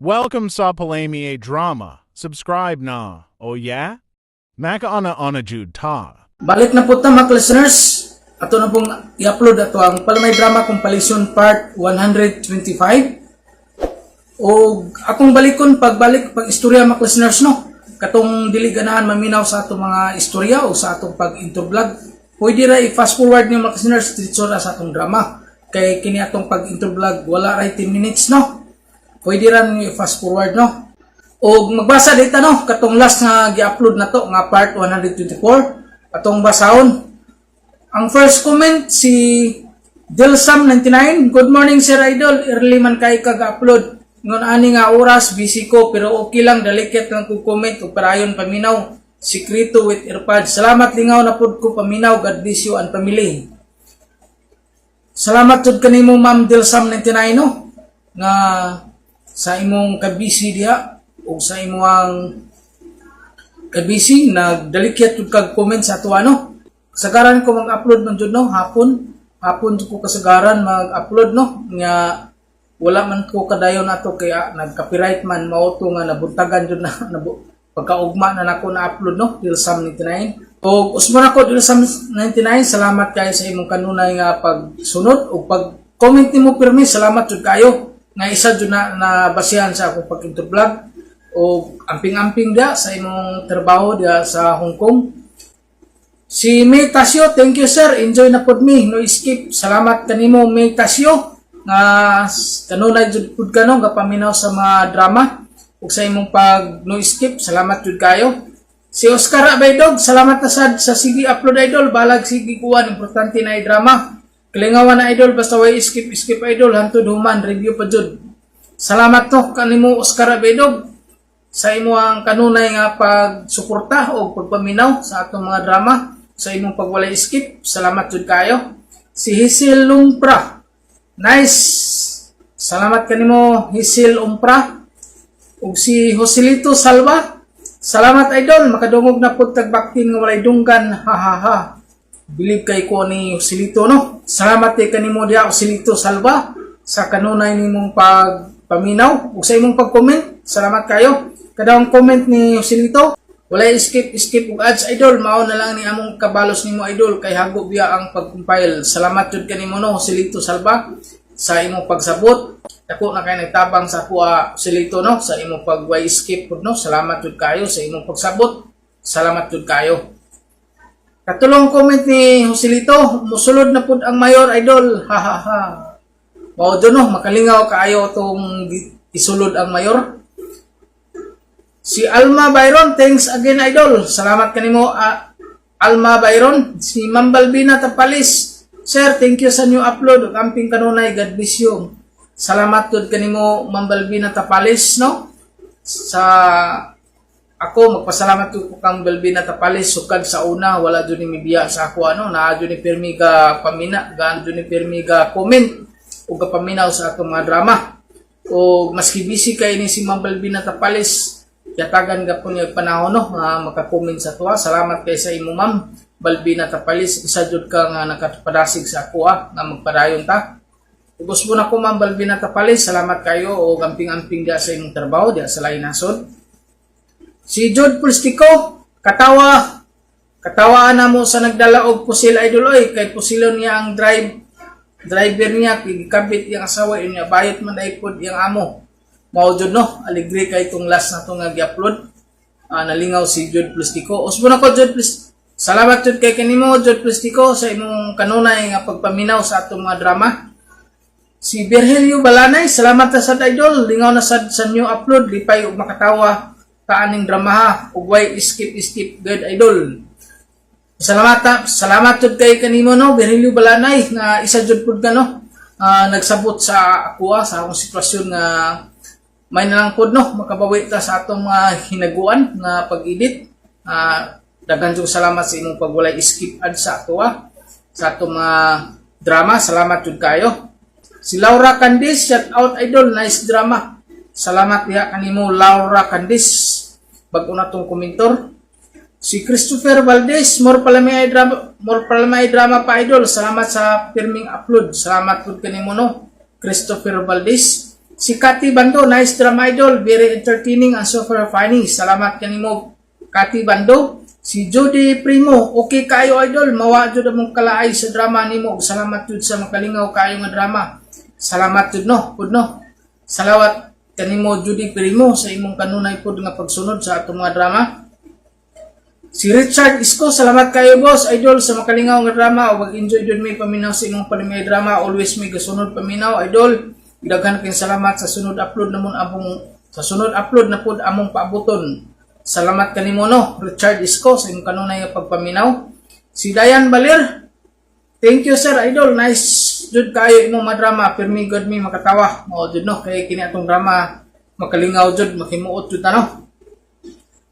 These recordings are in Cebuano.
Welcome sa Palami Drama. Subscribe na. Oh yeah? Makauna-una jud ta. Balik na po ta, mga listeners. Ato na pong i-upload ato ang Palamay Drama Compilation Part 125. O akong balikon pagbalik pag istorya, mga listeners, no. Katong dili ganahan maminaw sa atong mga istorya o sa atong pag intro vlog. Pwede ra i-fast forward niyo, mga listeners, diretso ra sa atong drama. Kay kini atong pag intro vlog wala ra 10 minutes, no. Pwede ra ninyo i-fast forward, no. O magbasa dito, no, katong last nga gi-upload na to nga part 124 atong basahon. Ang first comment, si Dilsam99, "Good morning, Sir Idol, early man kay kag-upload. Ngon ani nga oras busy ko pero okay lang, dalikit lang ko comment ug parayon paminaw. Sikreto with earpods. Salamat, lingaw na pud ko paminaw. God bless you and family." Salamat jud kanimo, Ma'am Dilsam99, no, nga sa imong kabisi diha ug sa imong kabisi nagdalikyat jud kag comment sa ato, ano. Kasagaran ko mag-upload man jud, no, hapon. Hapon jud ko kasagaran mag-upload, no, nga wala man ko kadayon ato kay nag-copyright man, mao to nga nabuntagan jud na pagkaugma na nako na upload, no, Dilsam 99. O usbon ako, Dilsam 99, salamat kayo sa imong kanunay nga pagsunod ug pag comment nimo pirmi. Salamat jud kayo nga isa jud na nabasihan sa akong pag-intro vlog o amping-amping dia sa imong trabaho dia sa Hong Kong. Si May Tasio, "Thank you, sir, enjoy na pod mi, no skip." Salamat kanimo, May Tasio, nga kanunay jud pud ka, no, gapaminaw sa mga drama ug sa imong pag no skip. Salamat jud kayo. Si Oscar Abaydog, "Salamat na sad sa sige upload, idol, balag sige kuan, importante na ay drama. Kalingawan na, idol, basta way skip skip, idol, hantud human review pa jud." Salamat to kanimo, Oscar Abaydog, sa imong kanunay nga pagsuporta o pagpaminaw sa atong mga drama, sa imong pagwalay skip. Salamat jud kayo. Si Hisil Lumpra, "Nice." Salamat kanimo, Hisil Umpra. Ug si Joselito Salva, "Salamat, idol, makadungog na pud tag baktin nga walay dunggan, ha ha ha." Bilib kay ko ni Joselito, no. Salamat kay kanimo diha, Joselito Salva, sa kanunay nimong pagpaminaw ug sa imong pag-comment. Salamat kayo. Kadawang comment ni Joselito, "Walay skip skip ug ads, idol, mao na lang ni among kabalos nimo, idol, kay hago biya ang pag-compile." Salamat jud kanimo, no, Joselito Salva, sa imong pagsabot. Dako na kay nagtabang sa kuha, Joselito, no, sa imong pag way skip pud, no. Salamat jud kayo sa imong pagsabot. Salamat jud kayo. Katulong comment ni Joselito, "Musulod na pud ang mayor, idol, ha ha ha." Mao jud, no, makalingaw kaayo tong isulod ang mayor. Si Alma Byron, "Thanks again, idol." Salamat kanimo, Alma Byron. Si Ma'am Balbina Tapalis, "Sir, thank you sa new upload. Ug amping kanunay, God bless you." Salamat jud kanimo, Ma'am Balbina Tapalis, no? Sa ako magpasalamat ko kang Balbina Tapalis, sukad sa una wala jud ni mibiya sa ako, ano, naa jud ni pirmi ga pamina, gaan jud ni pirmi ga comment ug ga paminaw sa atong mga drama. O maski busy kay ni si Ma'am Balbina Tapalis, yatagan gapon niya panahon, no, nga maka-comment sa tuwa. Salamat kay sa imo, Ma'am Balbina Tapalis. Isa jud ka nga nakapadasig sa ako nga magpadayon ta. Ug usbon ako, Ma'am Balbina Tapalis, salamat kayo o amping-amping dia sa imong trabaho dia sa lain nasod. Si Jude Pulstico, "Katawa katawaan na mo sa nagdala og pusil, idol oy, kay pusilon niya ang driver niya, gikabit iyang asawa niya, bayot man ay pod iyang amo." Mao jud, no, aligre kay itong last na to nga gi-upload. Nalingaw si Jude Plastico. Usbon ako, Jude Plis. Salamat jud kay kanimo, Jude Plastico, sa imong kanunay nga pagpaminaw sa atong mga drama. Si Virgilio Balanay, "Salamat na sad, idol, lingaw na sad sa new upload, lipay ug makatawa ta aning drama ha, ug way skip skip good, idol." Salamat, salamat jud kay kanimo, no, Virgilio Balanay, nga isa jud pud ka, no, nagsabot sa ako sa akong sitwasyon nga may na lang pod, no, makabawi ta sa atong mga hinaguan nga pag-edit. Daghan jud salamat sa imong pagwalay skip ad sa ato sa atong mga drama. Salamat jud kayo. Si Laura Candice, "Shout out, idol, nice drama." Salamat diha kanimo, Laura Candice. Bag-o na tong komentor. Si Christopher Valdez, "More palamay drama, more palamay drama pa, idol. Salamat sa pirming upload." Salamat pud kanimo, no, Christopher Valdez. Si Kati Bando, nice drama idol, very entertaining and super funny. Salamat kanimo Kati Bando. Si Judy Primo, okay kayo idol, mawa jud among kalaay sa drama nimo. Ug salamat jud sa makalingaw kayo nga drama. Salamat jud no, pud no. Salawat kanimo Judy Primo sa imong kanunay pud nga pagsunod sa atong mga drama. Si Richard Isko, salamat kayo boss, idol sa makalingaw nga drama. O mag-enjoy jud mi paminaw sa imong palimay drama. Always may gasunod paminaw, idol. Daghan kayong salamat sa sunod upload namon among sa sunod upload na pud among paabuton. Salamat kanimo no, Richard Isko sa imong kanunay nga pagpaminaw. Si Dayan Balir, thank you sir, idol. Nice jud kayo imong madrama. Pirmi gud mi makatawa. Mao jud no, kay kini atong drama makalingaw jud, makimuot jud ta no.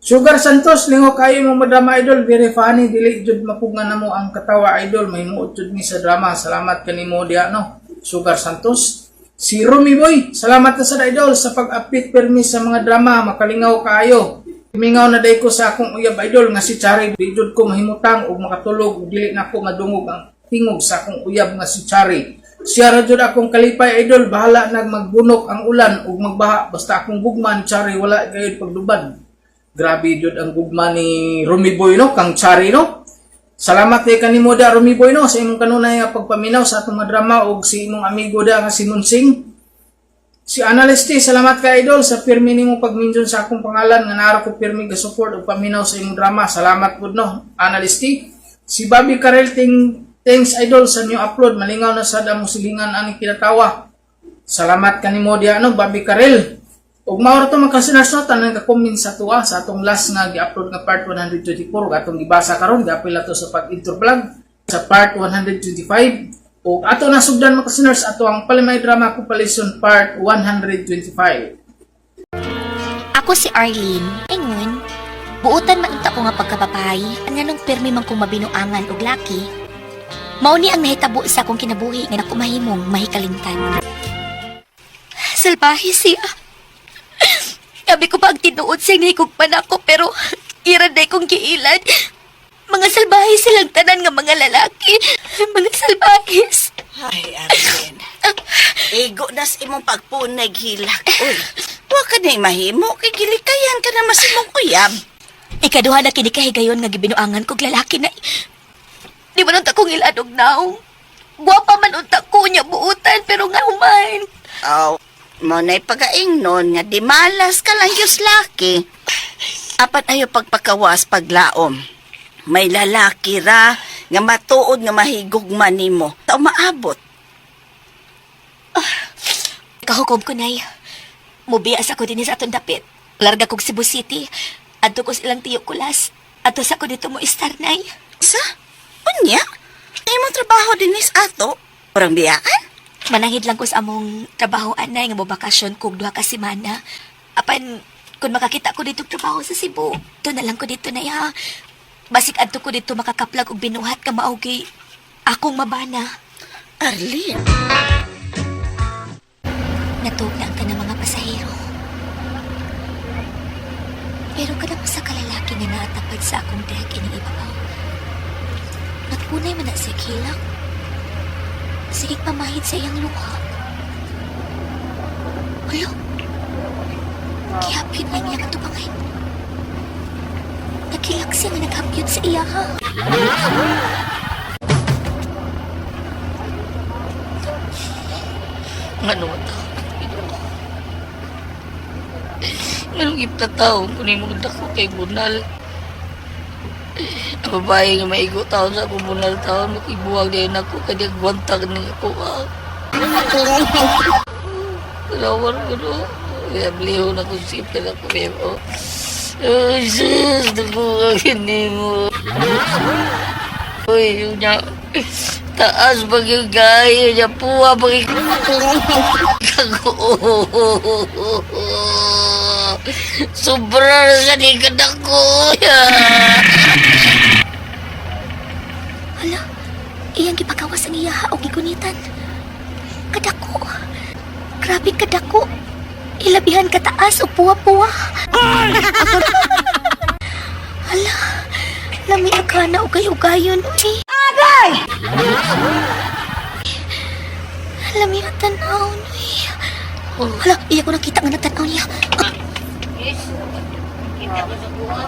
Sugar Santos, lingo kayo mo madrama idol, very funny, dili jud mapugngan namo ang katawa idol, mahimuot jud mi sa drama. Salamat kanimo diha no. Sugar Santos. Si Rumi Boy, salamat na sa idol sa pag-update permi sa mga drama, makalingaw kaayo. Mingaw na day ko sa akong uyab idol nga si Chari, di jud ko mahimutang ug makatulog ug dili nako madungog ang tingog sa akong uyab nga si Chari. Siya ra jud akong kalipay idol, bahala nag magbunok ang ulan ug magbaha basta akong gugma ni Chari wala gayud pagdubad. Grabe jud ang gugma ni Rumi Boy no, kang Chari no. Salamat kay kanimo da Rumi Boy no sa imong kanunay nga pagpaminaw sa atong mga drama ug si imong amigo da nga si Nunsing. Si Analyst T, salamat ka idol sa pirmi nimo pagminjon sa akong pangalan nga naara ko pirmi ga-support ug paminaw sa imong drama. Salamat pud no, Analyst T. Si Bobby Karel, thanks idol sa new upload. Malingaw na sad among silingan ani kinatawa. Salamat kanimo diha no, Bobby Karel. Ug mao ra to mga kasinars no, tanan ka comment sa tuwa sa atong last nga gi-upload nga part 124 ug atong gibasa karon giapil ato sa pag-intro vlog sa part 125. Ug ato na sugdan mga kasinars ato ang Palimay Drama Compilation part 125. Ako si Arlene. Ingon, buutan man unta ko nga pagkapapay, nganong pirmi man kong mabinuangan og laki. Mao ni ang nahitabo sa akong kinabuhi nga nako mahimong mahikalimtan. Salbahe siya. Sabi ko pa ang tinuod siya nahigugman ako pero ira day kong giilan. Mga salbahe silang tanan nga mga lalaki. Mga salbahes. Ay, Arlene. Igo nas imong pagpunay hilak. Uy, wa ka na mahimo kay gilikayan ka na mas imong uyab. Ikaduha na kini kahigayon nga gibinuangan kog lalaki na. Di man unta kong iladog naong. Gwapa man unta ko niya buutan pero nga human. Aw, mo na'y pagaingnon nga di malas ka lang yus laki. Apat ayo pagpakawas paglaom. May lalaki ra nga matuod nga mahigugma nimo. Ta maabot. Kahukom ko nay. Mubiyas ako dinhi sa atong dapit. Larga kog Cebu City. Adto ko silang tiyo kulas. Adto sa ko dito mo istar nay. Sa? Unya? Imong trabaho dinis ato? Orang biyaan? Manangid lang ko sa among trabaho anay nga mobakasyon kog duha ka semana. Apan kung makakita ko dito trabaho sa Cebu, to na lang ko dito na ha. Basig adto ko dito makakaplag og binuhat ka mao kay akong mabana. Arlene. Natuog na ang tanang mga pasahero. Pero kada sa kalalaki nga naatapad sa akong deck ining ibabaw. Nagpunay man na siya hilak. Sige pamahid sa iyang luha. Alo? Gihapyod niya niyang atubangay. Nagkilak siya nga naghapyod sa iya ha. Ngano to? Nganong ipatawon ko nimo dako kay bunal. Ang babae nga maigo taon sa akong bunal taon, makibuwag din ako, kaya gwantag ni ako. Ah. Lawar ko no. Kaya bliho na kong sipin ako. Bebo. Ay, sus, dako ang hindi mo. Uy, yun niya. Taas pag yung gayo niya, puwa pag yung Ako. Sobra na sa likod ako. Hala, iyang gipagawas ang iyaha og gigunitan. Kadako. Grabe kadako. Ilabihan kataas o puwa-puwa. Hala, lami agana ugay-ugayon uy. Agay! Lami ang tanaw uy. Oh. Hala, iya ko nakita nga nagtan-aw niya. Ah, Yes. Kita ko sa kuha.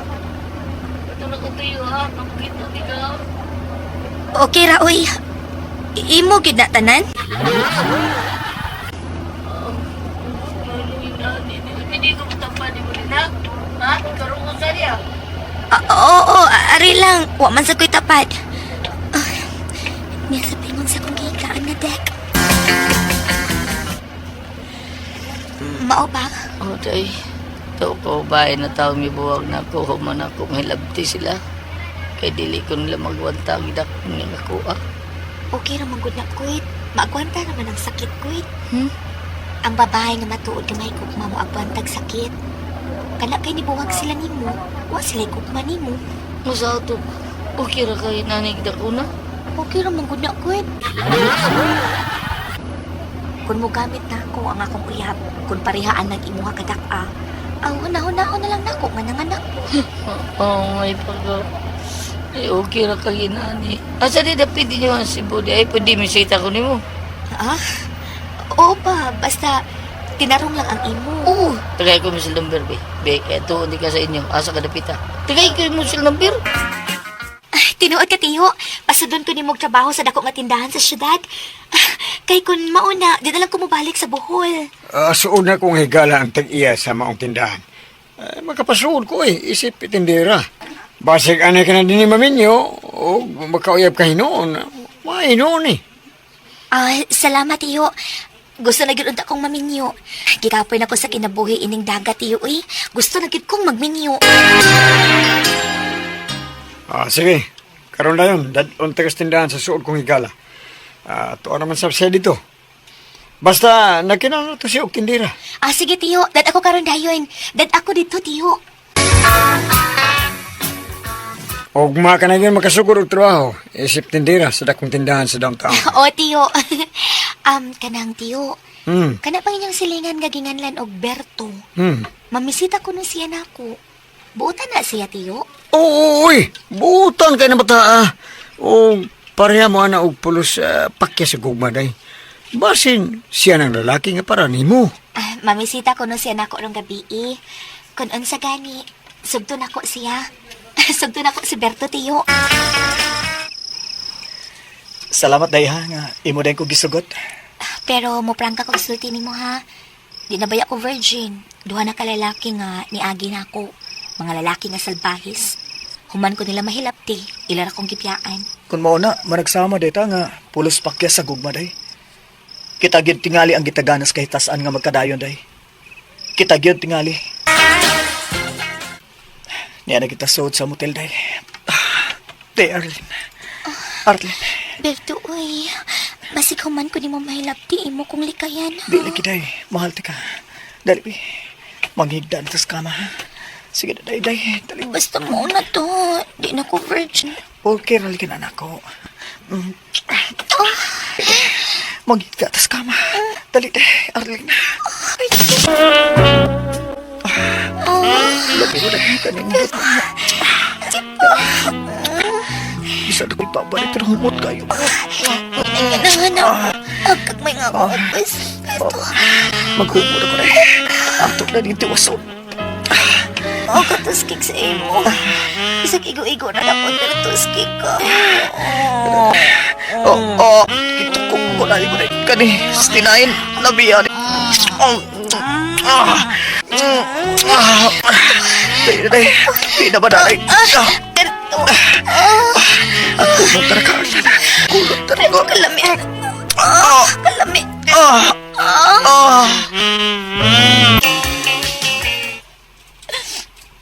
Ito na ko tayo ha. Makita di ka. Okay ra oy. Imo gid na tanan? Hindi ko matapan ni mo nila. Ha? Karoon ko sa niya. Ah, oo, oo, ari lang. Wa man sa ko'y tapad. Ah, niya sa pingon sa kong gihigaan na dek. Mao ba? Oh, day. Tao ko bahay na tao may buwag na ako. Human ako mahilabti sila. Kay dili ko nila magwanta ang idak nga ako ah. Okay ra man gud na kuit. Maagwanta naman ang sakit kuit. Hmm? Ang babae nga matuod nga may gugma mo agwantag sakit. Kana kay nibuwag sila nimo, wa sila gugma nimo. Masa ato. Okay ra kay nanay ko na. Okay ra man gud na kuit. Kung mo gamit na ako ang akong uyab, kung parihaan ng imuha kadak-a, ang hunahunahon na lang nako nga nanganak ko. Oo, may pag... Ay, okay ra kay nani. Asa di dapit ninyo ang Cebu di ay pwede misita ko nimo. Ah? Oo pa, basta tinarong lang ang imo. Oo. Tagay ko mo sila number, be. Be, kaya tuon di ka sa inyo. Asa ka dapita. Tagay ko mo sila number. Ay, tinuod ka, tiyo. Pasudon ko nimo og trabaho sa dako nga tindahan sa syudad. Ah, kay kun mauna, di na lang ko mobalik sa Bohol. Suod na kong higala ang tag-iya sa maong tindahan. Makapasuod ko eh, isip tindera. Basig anay ka na din ni maminyo, o makauyab ka hinoon. Mahinoon eh. Ah, salamat, tiyo. Gusto na gyud unta kong maminyo. Gikapoy na ko sa kinabuhi ining dagat, tiyo, uy. Gusto na gyud kong magminyo. Sige, karon na yun, dadon tagas tindahan sa suod kong higala. Tuwa naman sa siya dito. Basta, nagkinang na to siya og tindera. Ah, sige, tiyo. Dad ako karon dayon. Dad ako dito, tiyo. Og maka na yun makasugod og trabaho, isip tindera sa dakong tindahan sa downtown. Oo, tiyo. Kanang tiyo. Kana pang inyong silingan nga ginganlan og Berto. Mamisita ko no siya nako. Buotan na siya, tiyo. Oo, uy, buutan kay na bata ah. O pareha mo ana og pulos pakya sa gugma day. Basin siya ng lalaki nga para nimo. Ah, mamisita ko no siya nako rong gabi eh. Kun unsa gani, sugto nako siya. Sugto nako si Berto, tiyo. Salamat day ha nga imo din ko gisugot. Pero mo prangka kog sulti nimo ha. Di na baya ko virgin. Duha na ka lalaki nga niagi na ako. Mga lalaki nga salbahis. Human ko nila mahilapti, ila ra kong gipiyaan. Kun mao na managsama day ta nga pulos pakya sa gugma day. Kita gyud tingali ang gitaganas kay tasan nga magkadayon day. Kita gyud tingali. Niya na kita suod sa motel day. Ah, Day Arlene. Arlene, Berto, uy. Basig human ko nimo mahilapti imo kong likayan. Ha? di lagi day. Mahal ti ka. Dali bi. Manghigda na tas kama ha. Sige na day day. Dali. Basta mo na to. Di na ko virgin. Okay, rali ka na anak ko. Mm. Manghigda tas kama. Dali day, Arlene. Labi ko na kanindot. Isa na ko'y babalik pero humot kayo. Nanganap. Agkag may nga ako. Bes. Berto. Maghumot ako na. Ato na dito wason. Ako ka tuskik sa imo. Isang igo-igo na dapat pero tuskik ko. Oh, oh, kitukok ko na ko na. Kani, 69, labihan. Oh, ah, mm, ah. Day, day, di na ba day? Ah, Berto. At kulong talaga, Arlene. Kulong talaga. Kalami. Ah, Kalami. ah, ah.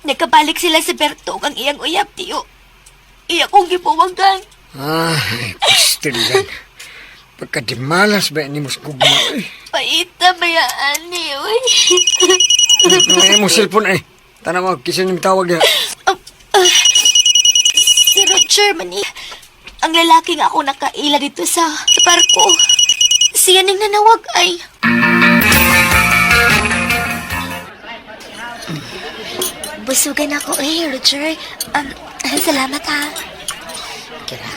Nagkabalik sila si Berto ug ang iyang uyab, tiyo. Iya kong gipuwagan. Ay, pastilan. Pagkadimalas ba ni mo sa gugma eh. Paita bayaan ni, uy. Ay, mo cellphone eh. Tanaw, kisa niyong tawag ya. Si Roger man eh. Ang lalaki nga ako nakaila dito sa parko. Siya ning nanawag ay. Busugan ako eh, Roger. Salamat ha. Kira.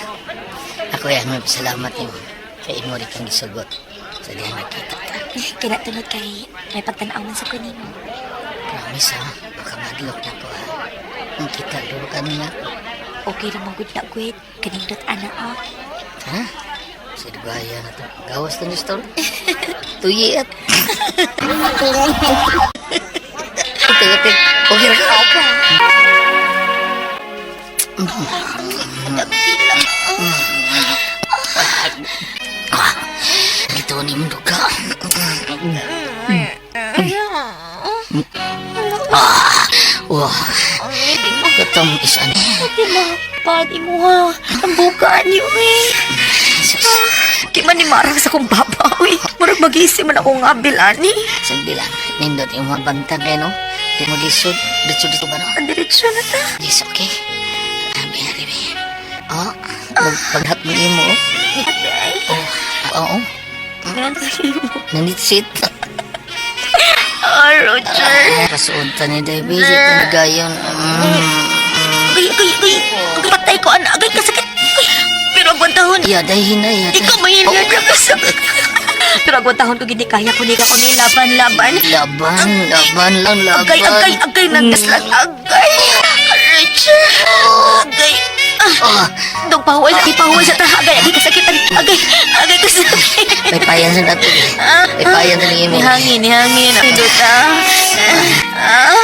Ako yan, may salamat nimo. Kay imo rin kang gisugot. Sa diha nakita ta. Kina tunod kay may pagtanaw man sa kanimo. Promise ha, baka madlok na ko ha. Ang kita luro ka nila. Okay ra man gud na gwed. Kanindot ana ah. Ha? Sa dugaya na to. Gawas to ni store. Tuyi at. Ito, ito. Okay ra ka. Ito ni mundo ka. Ah, wah. Katong isa ni. Tinapad imo ha. Ang buka niyo eh. Sus. Di man ni marang sa kong baba uy. Murag magisi man akong abil ani. Sagdi lang. Nindot yung mga bantag eh, no? Di mo lisod. Diretso-diretso ba, no? Ang diretsyo na ta. Yes, okay. Abi, abi, abi. Oh, paghat mo imo. Oh, oo. Nanitsit. Ah, Roger. Kasuod ta ni David. Ito gayon. Agay, agay, agay. Agay, patay ko, ana. Agay, kasakit. Agay. Pero agwantahon. Ya, dahil na, ya. Ikaw mahila na kasakit. Pero agwantahon ko gini kaya ko ni ka ko ni laban, laban. Laban, laban lang, laban. Agay, agay, agay, nanggaslan. Agay. Richard. Agay. Ah. Dong pahuway, di pahuway sa taha. Agay, agay, kasakit. Agay, agay, kasakit. May payan sa nato. May payan sa imo. Nihangin, nihangin. Pinduta. Ah.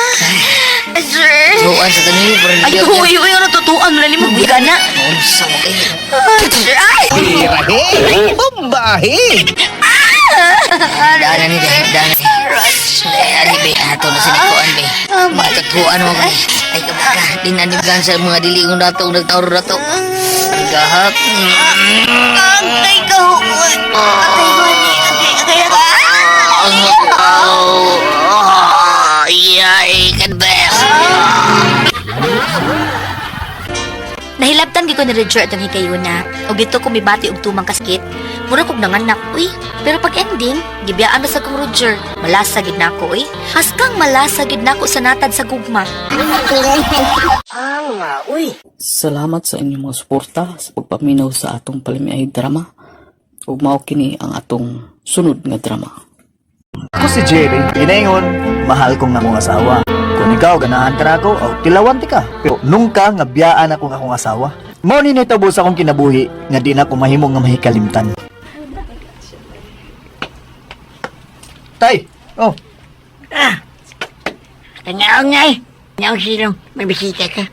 Richard. Tuan sa tanin, pero Ay, uy, uy, ano tutuan? Wala ni mo gana. Unsa mo kayo. Ay! Daanan ni Dahil, daanan ni. Ay, ari be, ato na sinikuan be. Matatuan mo be. Ay, kabaka, di na nibgan sa mga dili kong dato, nagtauro dato. Gahap. Agay ka, huon. Agay, gani. Agay, agay, agay. Oh, yay, kadbes. Nahilabtan gid ko ni Roger atong higayuna. Og dito ko mibati og tumang kasakit. Mura kog nanganak, uy. Pero pag ending, gibiyaan na sa kong Roger. Malasa gid nako, uy. Haskang malasa gid nako sa natad sa gugma. Salamat sa inyong mga suporta sa pagpaminaw sa atong palamiay drama. Ug mao kini ang atong sunod nga drama. Ako si Jerry, ginaingon, mahal kong akong asawa. Kung ikaw ganahan ka na ako, o tilawan ti ka. Pero nung ka nga biyaan akong akong asawa. Mao ni nitabo sa akong kinabuhi nga di na ko mahimo nga mahikalimtan. Tay, oh, Tanaw nga eh. Tanaw silong. May bisita ka.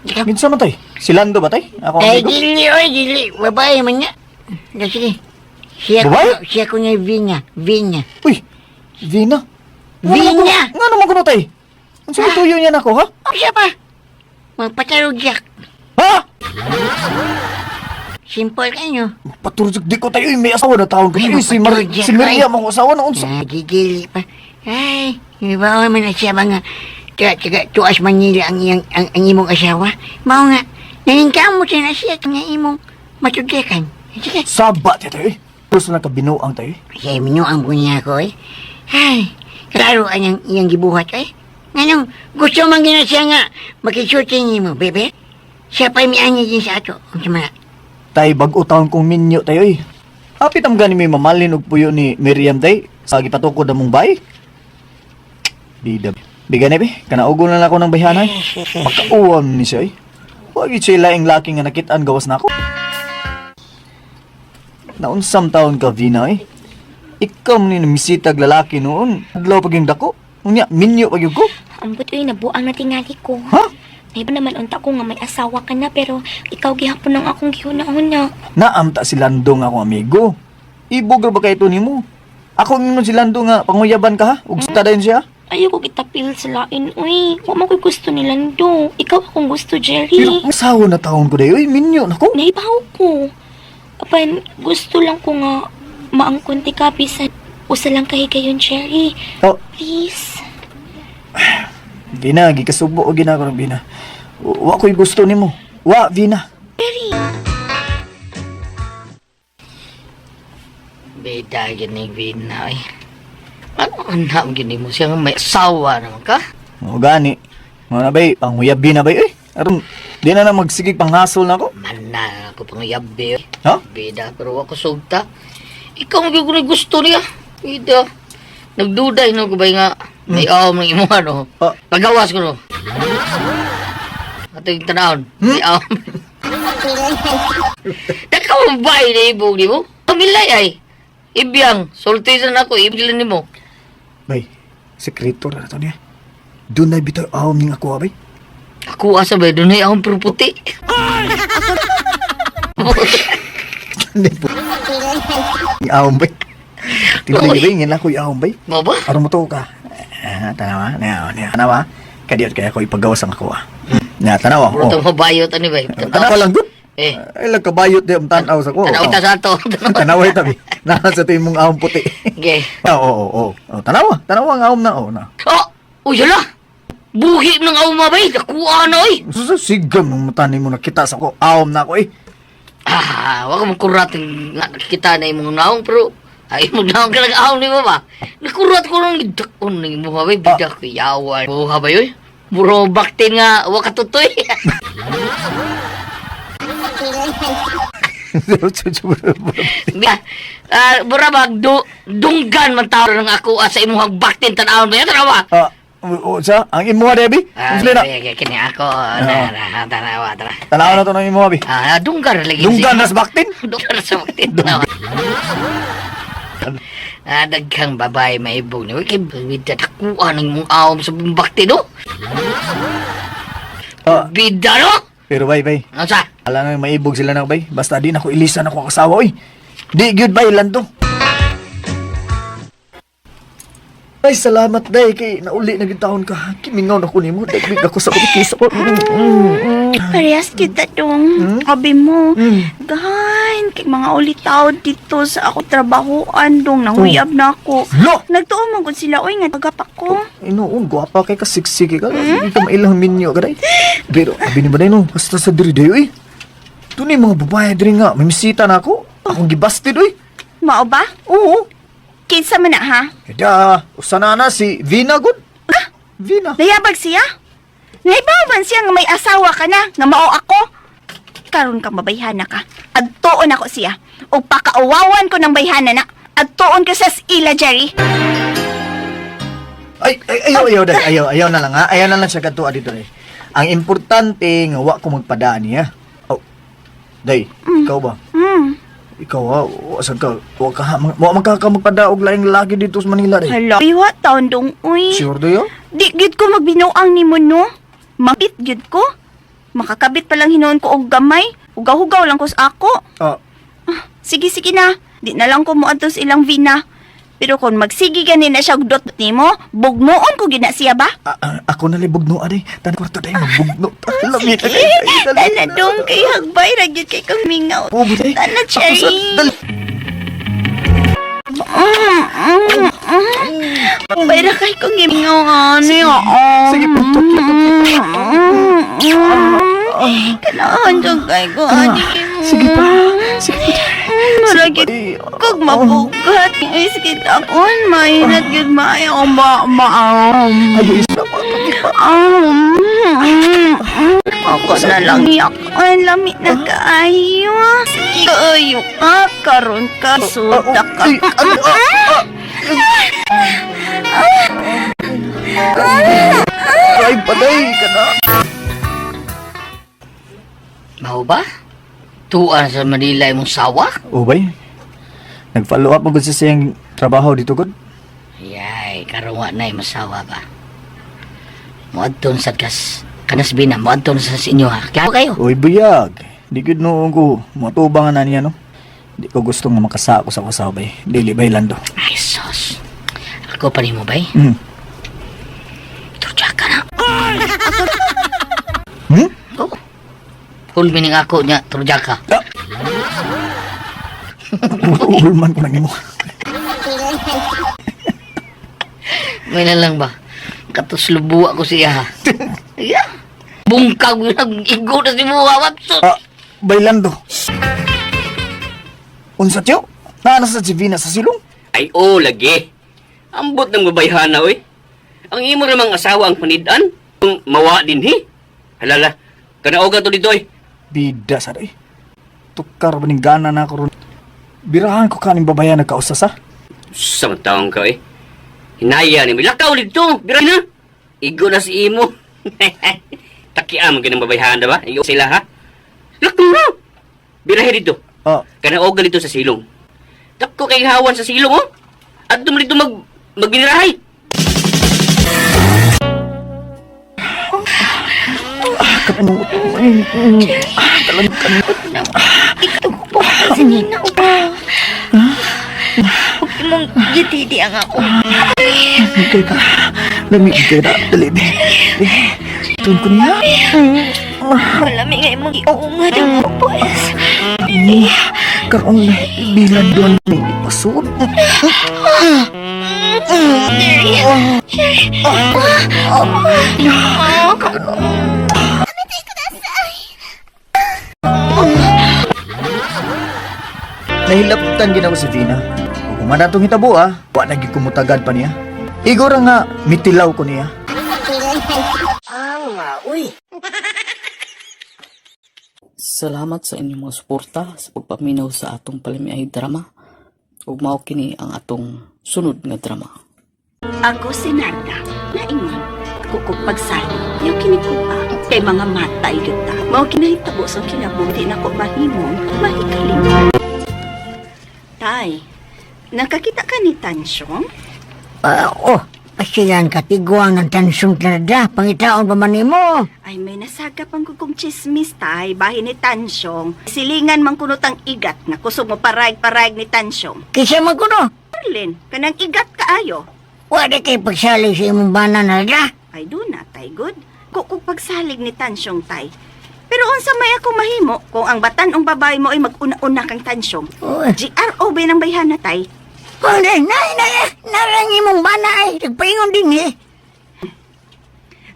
Ikaw. minsan man tay. Si Lando ba tay? Ako ang Eh, amigo. dili, oy, dili. Babae man nga. Na, sige. Siya Babae? ko, siya ko nga Vina. Vina. Uy, Vina. Vina! Nga naman kuno tay? Ang ah. tuyo niya nako ha? O siya pa. Magpatarog siya. Ha? Simple kayo. Paturjik di ko tayo, may asawa na taon ko Ay, tayo. mapaturjik Si Maria, ay. mga asawa na unsa. Ah, didili pa. Ay, iba man na siya mga taga, taga tuas Manila ang iyang ang imong asawa. Mao nga, naningkamot na siya nga imong matudlekan. Sige. Saba tayo eh. Gusto na kabinuang tayo eh. Siya minuang po niya ako eh. Ay, klaro ang iyang gibuhat eh. Nganong gusto man gina siya nga makisuti nimo, bebe. Siya pa'y mianyi din sa ato. Ang sama na. Tay, bag-o taon kong minyo tayo eh. Hapit ang gani may mamalin og puyo ni Miriam tay sa gipatukod among bay. Bida. Biga na be, kanaugo na lang ako ng bayhanay. Pagkauwam ni siya eh. Huwag yun siya laing laki nga nakitaan gawas na ako. Naunsam taon ka, Vina eh. Ikaw man ni namisitag lalaki noon. Adlaw pag yung dako. Unya, minyo pag yung ko. Ambot uy, nabuang na tingali ko. Ha? Naiba naman unta ko nga may asawa ka na pero ikaw gihapon ang akong gihuna-huna. Naamta si Lando nga akong amigo. Ibog ra ba kay ito nimo? Ako ingon si Lando nga panguyaban ka ha? Ug sa dayon siya. Ayoko kitapil sa lain, uy. Wa man ko'y gusto ni Lando. Ikaw akong gusto, Pero Jerry. asawa na taon ko dayo, minyo nako. Naibaw ko. Apan, gusto lang ko nga maangkon ti ka bisan usa lang kahigayon, Jerry. Oh, Please. Vina, gikasubo og gina ko Vina. Wa ko'y gusto nimo. Wa, Vina. Beda gini Vina eh. Ano anak gini mo siya nga may asawa naman ka? O gani. Mo na bay, panguyab Vina bay eh. Aron di na na magsigig panghasol nako. Mana ako pang yabi. Ha? Bida pero ako sugta. Ikaw ang gyud gusto niya. Bida. Nagduday no ko ba nga may awom ng imo ano. Ah. Pagawas ko no. Ato yung tanawon. May awom. Nakaw ba na ibog ni mo? Pamilay ay. Ibiyang, sulti sa nako, ibilan nimo. Bay, sekreto na to niya. Doon na bitaw awom ning ako bay. Ako asa ba dunay akong pero puti. Hindi po. Ang awom bay. Tingnan bay, ngin ako yung awom bay. Mo ba? Aron mo to ka. Ah, tanawa, na, na, tanawa. Kadiyot kaya ako ipagawas ang ako ah. Na, tanawa. Bro, Oh. oh. mabayot ani ba? Tanawa lang gud. Eh, Ay lang kabayot di ang tanaw sa ko. tanaw ta sa ato. Tanawa tabi. Nasa sa imong awom puti. Okay. Oo, oo, oo. Oh, tanawa, tanawa ang awom na, oh na. Oh, uy hala. Buhi ng awom bay, nakuha na oy. Sigam mong mata nimo nakita sa ko. Awom na ako eh. Ah, wag mo kurat nga nakita na imong naong pero ay imong naong ka nag-awom ni ba? Nakurat ko nang gidakon ning imong bay, bidak ko yawan. Buha ba yoy? Buro baktin nga wa katutoy. Ah, bura bag du, dunggan man tao ng ako ah, sa imong baktin tan-awon ba tanawa. Ah, o, sa ang imuha Debbie? Ah, Unsa na? okay, kini ako na na tanawa tara. Tanawa na to ng imuha bi. Ah, dunggan lagi. Dunggan nas baktin? Dunggan sa baktin tanawa. Ah, daghang babae maibog ni. Kay bida nakuha ng imong awom sa bakti no. Ah. Bida no. Pero bay bay. Ano sa? Ala na maibog sila na bay. Basta di na ko ilisan ako asawa oy. Di gyud bay lando. Ay, salamat day kay nauli na gyud taon ka. Kimingaw na ko nimo. Dagbig ako sa kisa ko. Parehas kita dong. Abi mo. Gahan, kay mga ulitaw dito sa ako trabahoan dong. Nanguyab na ako. Lo! Nagtuo man gud sila oy nga tagapak ko. Inoon, gwapa kay ka siksik ka. Hindi ka mailang minyo ka day. Pero, abi ni ba day no? Basta sa diri day oy. Tunay mga babae diri nga, may misita na ako. Akong gibasted oy. Mao ba? Oo. Kinsa man na ha? Eda, usa na na si Vina gud. Vina. Nayabag siya? Naibaw man siya nga may asawa ka na, nga mao ako. Karon ka mabayhana ka. Adtuon ako siya. O pakauwawan ko ng bayhana na. Adtuon ka sa ila, Jerry. Ay, ay, ayaw, ayaw, day. Ayaw, ayaw na lang ha. Ayaw na lang siya kadtuan dito day. Ang importante nga wa ko magpadaan niya. Oh. Day, ikaw ba? Ikaw ha, wa sad ka, wa ka wa man ka magpada og laing lalaki dito sa Manila day. Hala, iwa taon dong, uy. Sure do yo? Di gyud ko magbinuang nimo no. Mapit gyud ko. Makakabit pa lang hinuon ko og gamay. Hugaw-hugaw lang ko sa ako. Ah, Sige, sige na. Di na lang ko moadto sa ilang vina. Pero kung magsige gani na siya og dot nimo, bugnoon ko gina siya ba? ah, ah, ako na libugno ade. Tan kwarto day magbugno. Lami na Sige, tana dong kay hagbay ra gyud kay kang mingaw. Pubo day. Tana, Ako sa Cherry. dali. Hagbay ra kay kong gimingaw ani. Oo. Sige, putok. Kailangan dong kay ko ani. Sige pa. Sige pa. Mura gyud kog mabugat. Ay, sige takon, mainat gyud maayo ma ma. Ayo isa pa. Ako na lang yak. Ay, lami na kaayo. Sige, kaayo ka. Karon ka. Suda ka. Ay, ay, ah, ah. Ay, patay ka na. Mao ba? Tuan sa Manila imong sawa? Oh, bay. Nag-follow up mo gud sa siyang trabaho dito gud. Yay, karon wa na masawa ba. Moadton sad kas kanas bina moadton sa inyo ha. Klaro kayo. Uy, buyag. Di gud noon ko matubang na niya no. Di ko gusto nga makasako sa kasaw bay. Dili bay lando. Ay sos. Ako pa nimo bay. Turja ka na. Hmm? Oh. Full meaning ako niya, turja ka. Ulman ko nang imo. May na lang ba? Katuslubo ako siya ha. Yeah. Bungkag nag igo na si Buha Watson. Ah, bailando. Unsa tiyo? Naa sa si Vina sa silong? Ay, oo, lagi. Ambot ng babayhana, oy. Ang imo namang asawa ang panidan. Ang mawa din, he. Halala, kanaoga to dito, oy. Bida sa day. Tukar ba ning gana na ako ron. Birahan ko kaning babayan nagkausas ha? Sa taong ka, eh. Hinaya ni lakaw dito. Bira na. Igo na si imo. Takiam ganang babayhan na ba? Igo sila ha. Lakaw na. Birahe dito. Oh, Kanaogan dito sa silong. Dako kay hawan sa silong oh. Adto mo dito magnirahay. Sige na, uba. Huwag mong gitidi ang ako. kay ka. Lami kay na. Dali, be. Be, Tun ko niya. Malami nga imong giunga ang pues. Karon bilan doon ni ipasod. Nahilaptan gid ako si Vina. Ug man atong hitabo ah, wa na gyud kumutagad pa niya. Igor nga mitilaw ko niya. Salamat sa inyong mga suporta sa pagpaminaw sa atong palamiay drama. Ug mao kini ang atong sunod nga drama. Ako si Narda, naingon, kukog pagsali, yung kinikuha, kay mga matay yun ta. Mao kinahitabo sa kinabuhi na ko mahimong mahikalim. Tay, nakakita ka ni Tansyong? Ah, oh, pasiyan ka, tiguang ng tansong talaga. Pangitaon pa man nimo. Ay, may nasaga pang kukong chismis, tay, bahin ni Tansyong. Silingan man kunot ang igat na kusog mo parayg-parayg ni Tansyong. Kisa man kuno. Arlene, kanang igat kaayo. Wala kay pagsalig sa imong bana narda. Ay, do na, tay, good. Kukog pagsalig ni Tansyong, tay. Pero unsa may ako mahimo kung ang batan-ong babae mo ay mag-una-una kang Tansyong. Uy. GROB ng bayhana, tay. Kung na, na, na, narang imong bana ay, nagpaingon din eh.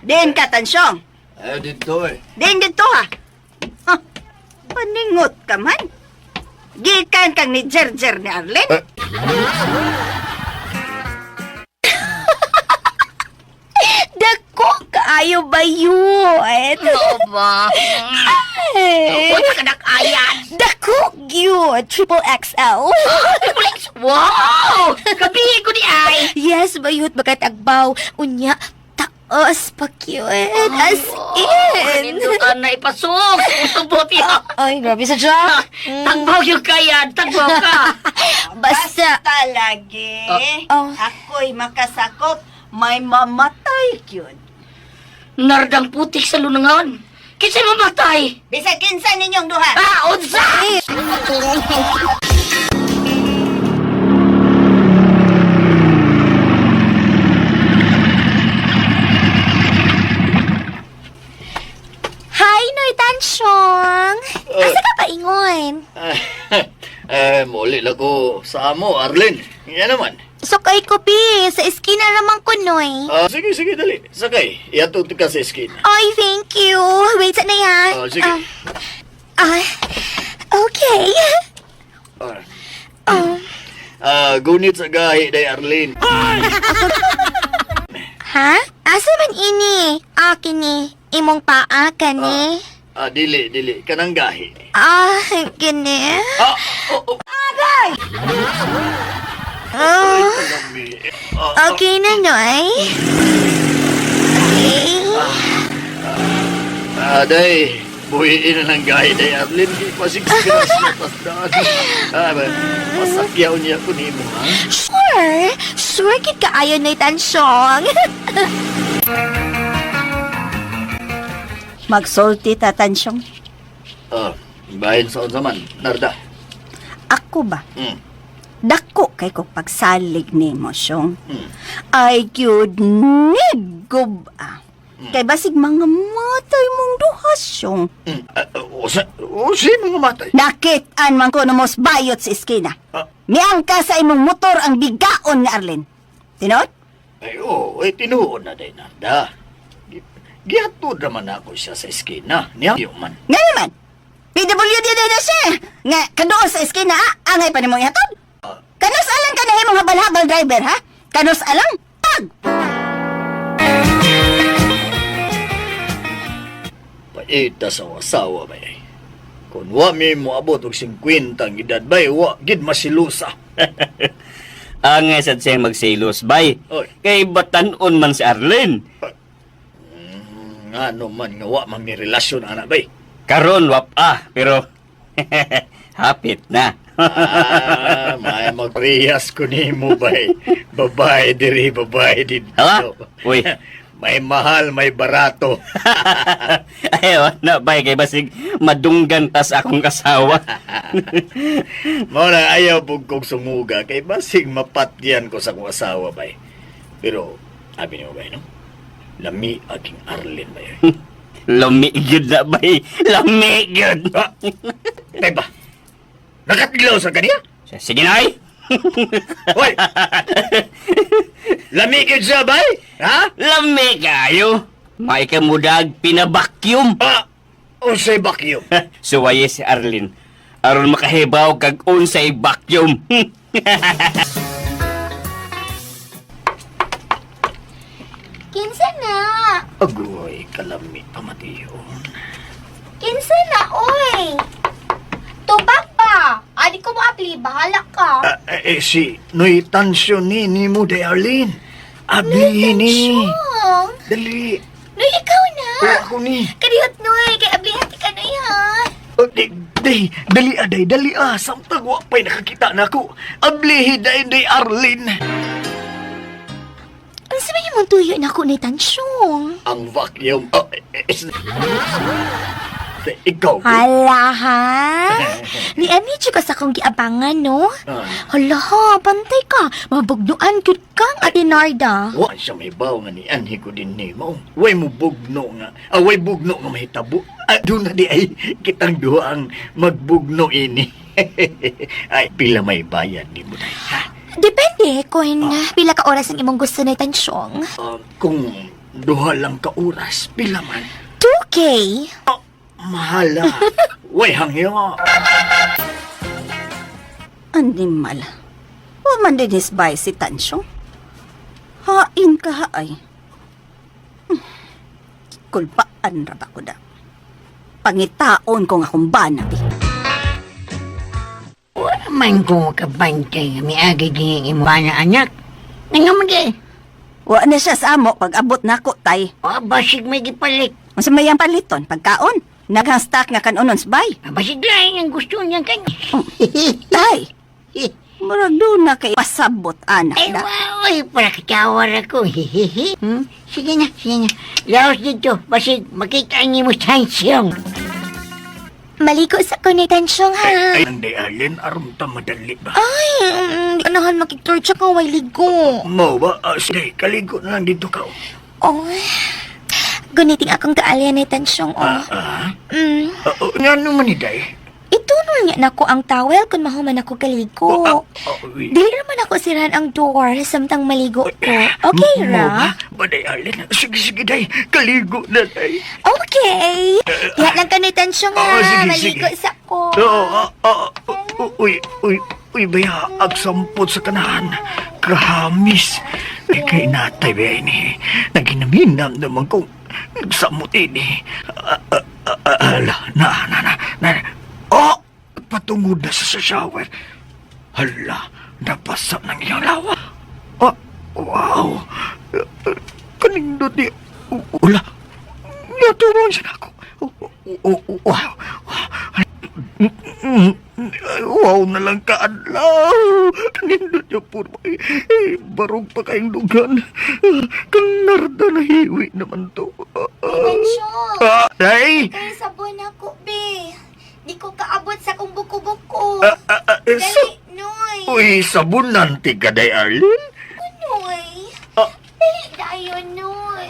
Din ka, Tansyong. Eh, dito eh. Din dito, ha. Ha, paningot ka man. Gikan kang ni Jerjer ni Arlene. Dako kaayo bayot. Ba? Ay. Unsa ka nakayan? Dako gyud, triple XL. Wow! Kabihi ko ni ay. Yes, bayot bakat agbaw. Unya, taas pa cute. As in. Kanindutan na ipasok sa usubot iya. Ay, grabe sa Jack. Tagbaw yung kayan, tagbaw ka. Basta, Basta lagi. Oh. Ako'y makasakop. May mamatay yun. Nardang putik sa lunangan. Kinsay mamatay? Bisag kinsa ninyong duha. Ah, unsa? Hi, Noy Tansyong. Asa ka paingon? Eh, muli lang ko sa amo, Arlene. Yan naman. Sukay ko, bi. Sa eskina naman ko, Noy. Ah, sige, sige, dali. Sakay. Iatod ka sa skin. Ay, thank you. Wait, sa na yan. Ah, sige. Ah, okay. Ah. Ah, gunit sa gahi day Arlene. Ha? Asa man ini? Ah, kini. Imong paa, kani. Ah, dili, dili. Kanang gahi. Ah, kini. Ah, oh, oh. Ah, okay na, Noy. Okay. Ah, day. Buhiin na ng gahi day Arlene. Pasigsigas na pasdaan. Ah, ba, pasakyaw niya ko nimo, ha? Sure. Sure kit kaayo, Noy Tansyong. Magsulti ta, Tansyong. Ah, bahin sa unsa man, Narda. Ako ba? Mm. Dako kay ko pagsalig nimo, Syong. Ay, gyud nigub ah. Kay basig mga matay mong duha, Syong. Mm. Ah, usa, usa mga matay. Nakit-an man ko mos bayot sa eskina. Ah. Miangka sa imong motor ang bigaon nga Arlen. Tinod? Ay, oo, ay tinuod na day, Narda. Gihatod naman ako siya sa eskina. Niya man. Nga naman. PWD na siya. Nga, kadoon sa eskina, ah, angay pa nimo ihatod. Kanus alang ka na imong habal-habal driver, ha? Kanus alang? Pag! Paita sa asawa ba eh. Kung wa mi moabot og 50 ang edad bay, wa gid masilusa. Angay sad siya magselos, bay. Oy. Kay batanon man si Arlene. Ngano man nga wa man mi relasyon ana bay. Karon wap ah, pero hapit na. Ah, may magpriyas ko nimo bay. Babae diri, babae didto. Ha? Uy. May mahal, may barato. Ay, na bay kay basig madunggan tas akong kasawa. Mao na ayaw pug kong sumuga kay basig mapatyan ko sa akong asawa bay. Pero abi nimo bay no? Lami aking Arlene bay. Lami gyud na bay. Lami gyud. Ah, Tay ba? Nakatlaw sa kaniya? Sige na ay. Hoy! Lami gyud siya bay? Ha? Lami kayo. May kamudag pinabakyum. Ah, unsay vacuum? Suwaye si Arlene. Aron makahibaw kag unsay vacuum. Kinsa na? Agoy, kalami pamatiyon. Kinsa na, oy? Tubak ba? Adi ko mo apli, bahala ka. Ah, eh, si Noy Tansyo ni mo de Arlene. Abi ni. Chong! Dali. Noy, ikaw na! O, ako ni. Kadihot, Noy! Kay ablihan ti ka, Noy, ha? Oh, di, di, dali aday, dali ah. Samtang wa pa'y nakakita na ako. Ablihi day day Arlene. Ang sabi mong tuyo na ako ni Tansyong. Ang vacuum. Oh, eh, eh, ikaw. Hala, ha? Ni Amicho ka sa akong giabangan, no? Ah. Hala, ha, bantay ka. Mabugnuan gyud kang Ate Narda. Wa siya may baw nga ni anhi ko din ni mo. Way mo bugno nga. Ah, way bugno nga mahitabo. Ah, doon na di ay kitang duha ang magbugno ini. Ay, pila may bayad ni mo day, ha? Depende kung pila ka oras ang imong gusto ni Tansyong. Ah, kung duha lang ka oras, pila man. 2K. Mahala. Way hangyo. Animal. Wa man din hisbay si Tansyong. Hain ka haay. Kulpaan ra ba ko da. Pangitaon ko nga akong bana, bi. Man ko makabantay nga miagi din ang imong bana anak. Nga man di. Wa na siya sa amo pag abot nako tay. O basig may gipalit. Unsa may ang paliton pagkaon? Naghang stock nga kanonon bay. Ah, basig lain ang gusto niya kan. Tay, murag doon na kay pasabot anak Ay, da. wow, ay, para katawar ako. Hihihi. Hmm? Sige na, sige na. Laos dito, basig makita ang imong tansyong. Maligo sa ko ni Tansyong, ha? Ay, ang day Arlene, aron ta madali ba? Ay, di anahan makiktorcha ka, way ligo. Mo ba? Ah, sige, kaligo na lang dito ka. Oh, guniting akong kaalya ni Tansyong, oh. Ah, Mm. ah, oh, nga naman ni day. Itunol niya nako ang towel kung mahuman ako kaligo. Oh, ah, oh, uy. Dili naman ako sirahan ang door samtang maligo ko. Okay Mo ba? ra? Ba, day Arlene? Sige, sige, day. Kaligo na, day. Okay. Diha lang ka ni Tansyong, ha? Oo, sige, Maligo sige. sa ko. Oo, ah, ah, uy, uy, uy, baya, agsampot sa kanahan. Kahamis. Ay, kay natay, baya ini. Naginaminam naman kong nagsamot ini. Ah, ah, ah, ah, Ala, na, na, na, na. Oh! Patungod na sa shower. Hala, nabasa ng iyang lawa. Ah, wow. Kanindot ni... Ula, natuwang siya na ako. Wow. Wow na lang kaadlaw. Kanindot niya po. Eh, barog pa kayong dugan. Kang narda na hiwi naman to. Tansyong, Ah, ay! kay sabon ako, be. Di ko kaabot sa kong buko-buko. Ah, ah, ah, eh, Dali, Noy. Uy, sabunan ti ka, day, Arlene. Noy. Ah. Dali dayon, Noy.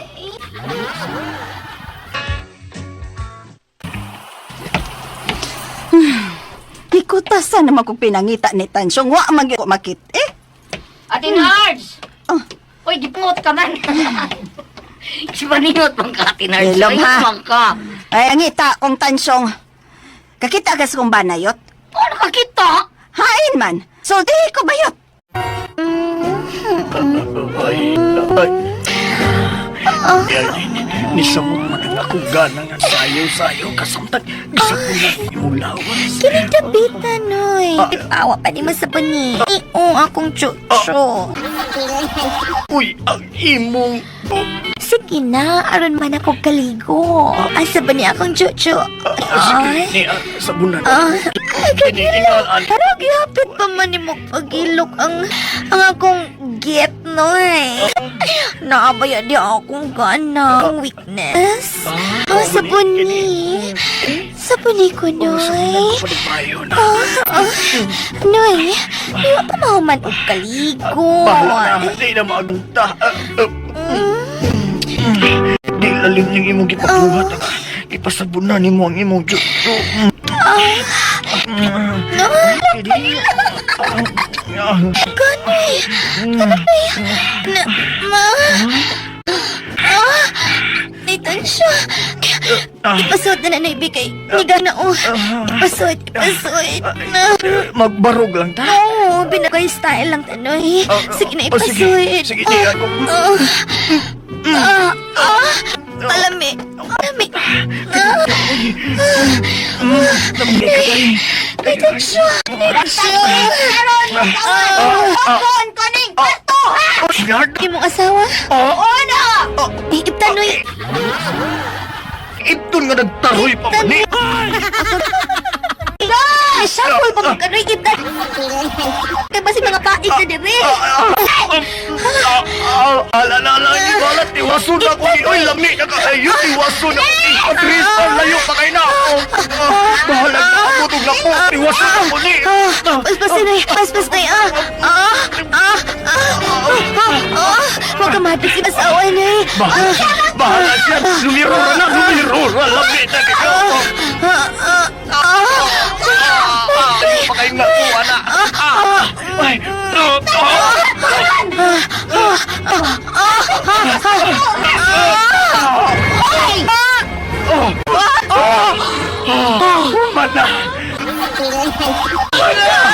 Hikutasan naman kong pinangita ni Tansyong. Wa man gyud ko makit. Eh, Ate Nards! Oh. Uy, gipungot ka man. Si Maningot man ka, Ate Nards. Hello, Ay, ha? man ka. ay angita kong Tansyong. Kakita ka sa kong banayot? Paano ka kita? Hain man. Sultihi ko bayot. Ay, ay. Arlene, nisamot man ang Akong gana nga sayo-sayo kasamtang gisabunan imong lawas. Kining dapita, Noy. Awa pa di mo sa bani. Oo, akong chucho. Uy, ang imong... Sige na, aron man ako kaligo. Asa ba ni akong chucho? Sige, ni sabunan. Ay, Kini, ingalan. pero gihapit pa man ni mo pagilok ang akong get, Noy. Naabaya di akong gana. Ang weakness. Oh, sabuni. Sabuni ko, Noy. Padigbayo na. Noy, di pa mahuman og kaligo. Bahala na, di na maagta. Di lalim niyang imong gipabuhat. Ipasabunan nimo ang imong chucho. No, Ganoy. Ganoy. Na, ma. Ah, Nathan siya. Ipasuot na na ibigay. Niga na oh. Ipasuot, ipasuot na. Magbarog lang ta. Oo, binagay style lang tanoy. Sige na, Oh, sige. ipasuot. Sige, di ako. Ah, ah, palami. Palami. Ah, Nathan siya. Nathan siya. Kon koning kwarto ha. Imong asawa? Oh, Una! Iptanoy. Ipton nga nagtaroy pa man ni. Ay, shuffle pa magkanoy iptan. Kay basi mga paig na dire. Ala na ala, hindi ko alam. Tiwaso na ako. Uy, lami na kaayo. Tiwaso na ako. Atris, ang layo pa kayo na ako. Bahala na ako. Tugla ko. Tiwaso na ako ni. Paspas na, paspas na. Ah, ah, ah, ah, ah, ah. Huwag ka mahapit si asawa na. Bahala, bahala siya. Lumirura na, lumirura. Lami na kayo. Ah, ah, ah. Layo pa kayo nakuha na. Ay, no, no. Mana!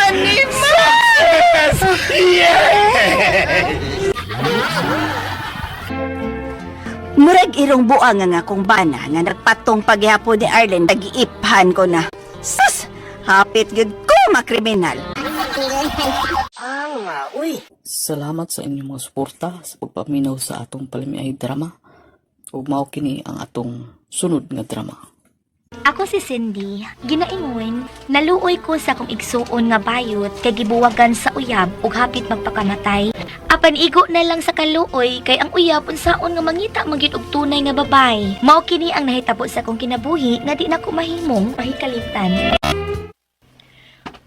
Success! Yes! Murag irong buang nga akong bana nga nagpatong paghihapon ni Arlen nagiiphan ko na. Sus! Hapit gyud ko makriminal. Salamat sa inyong mga suporta sa pagpaminaw sa atong palamiay drama. Ug mao kini ang atong sunod nga drama. Ako si Cindy, ginaingon, naluoy ko sa akong igsuon nga bayot kay gibuwagan sa uyab ug hapit magpakamatay. Apan igo na lang sa kaluoy kay ang uyab unsaon nga mangita man gyud og tunay nga babay. Mao kini ang nahitabo sa akong kinabuhi nga di nako mahimong mahikalimtan.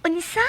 Unsa?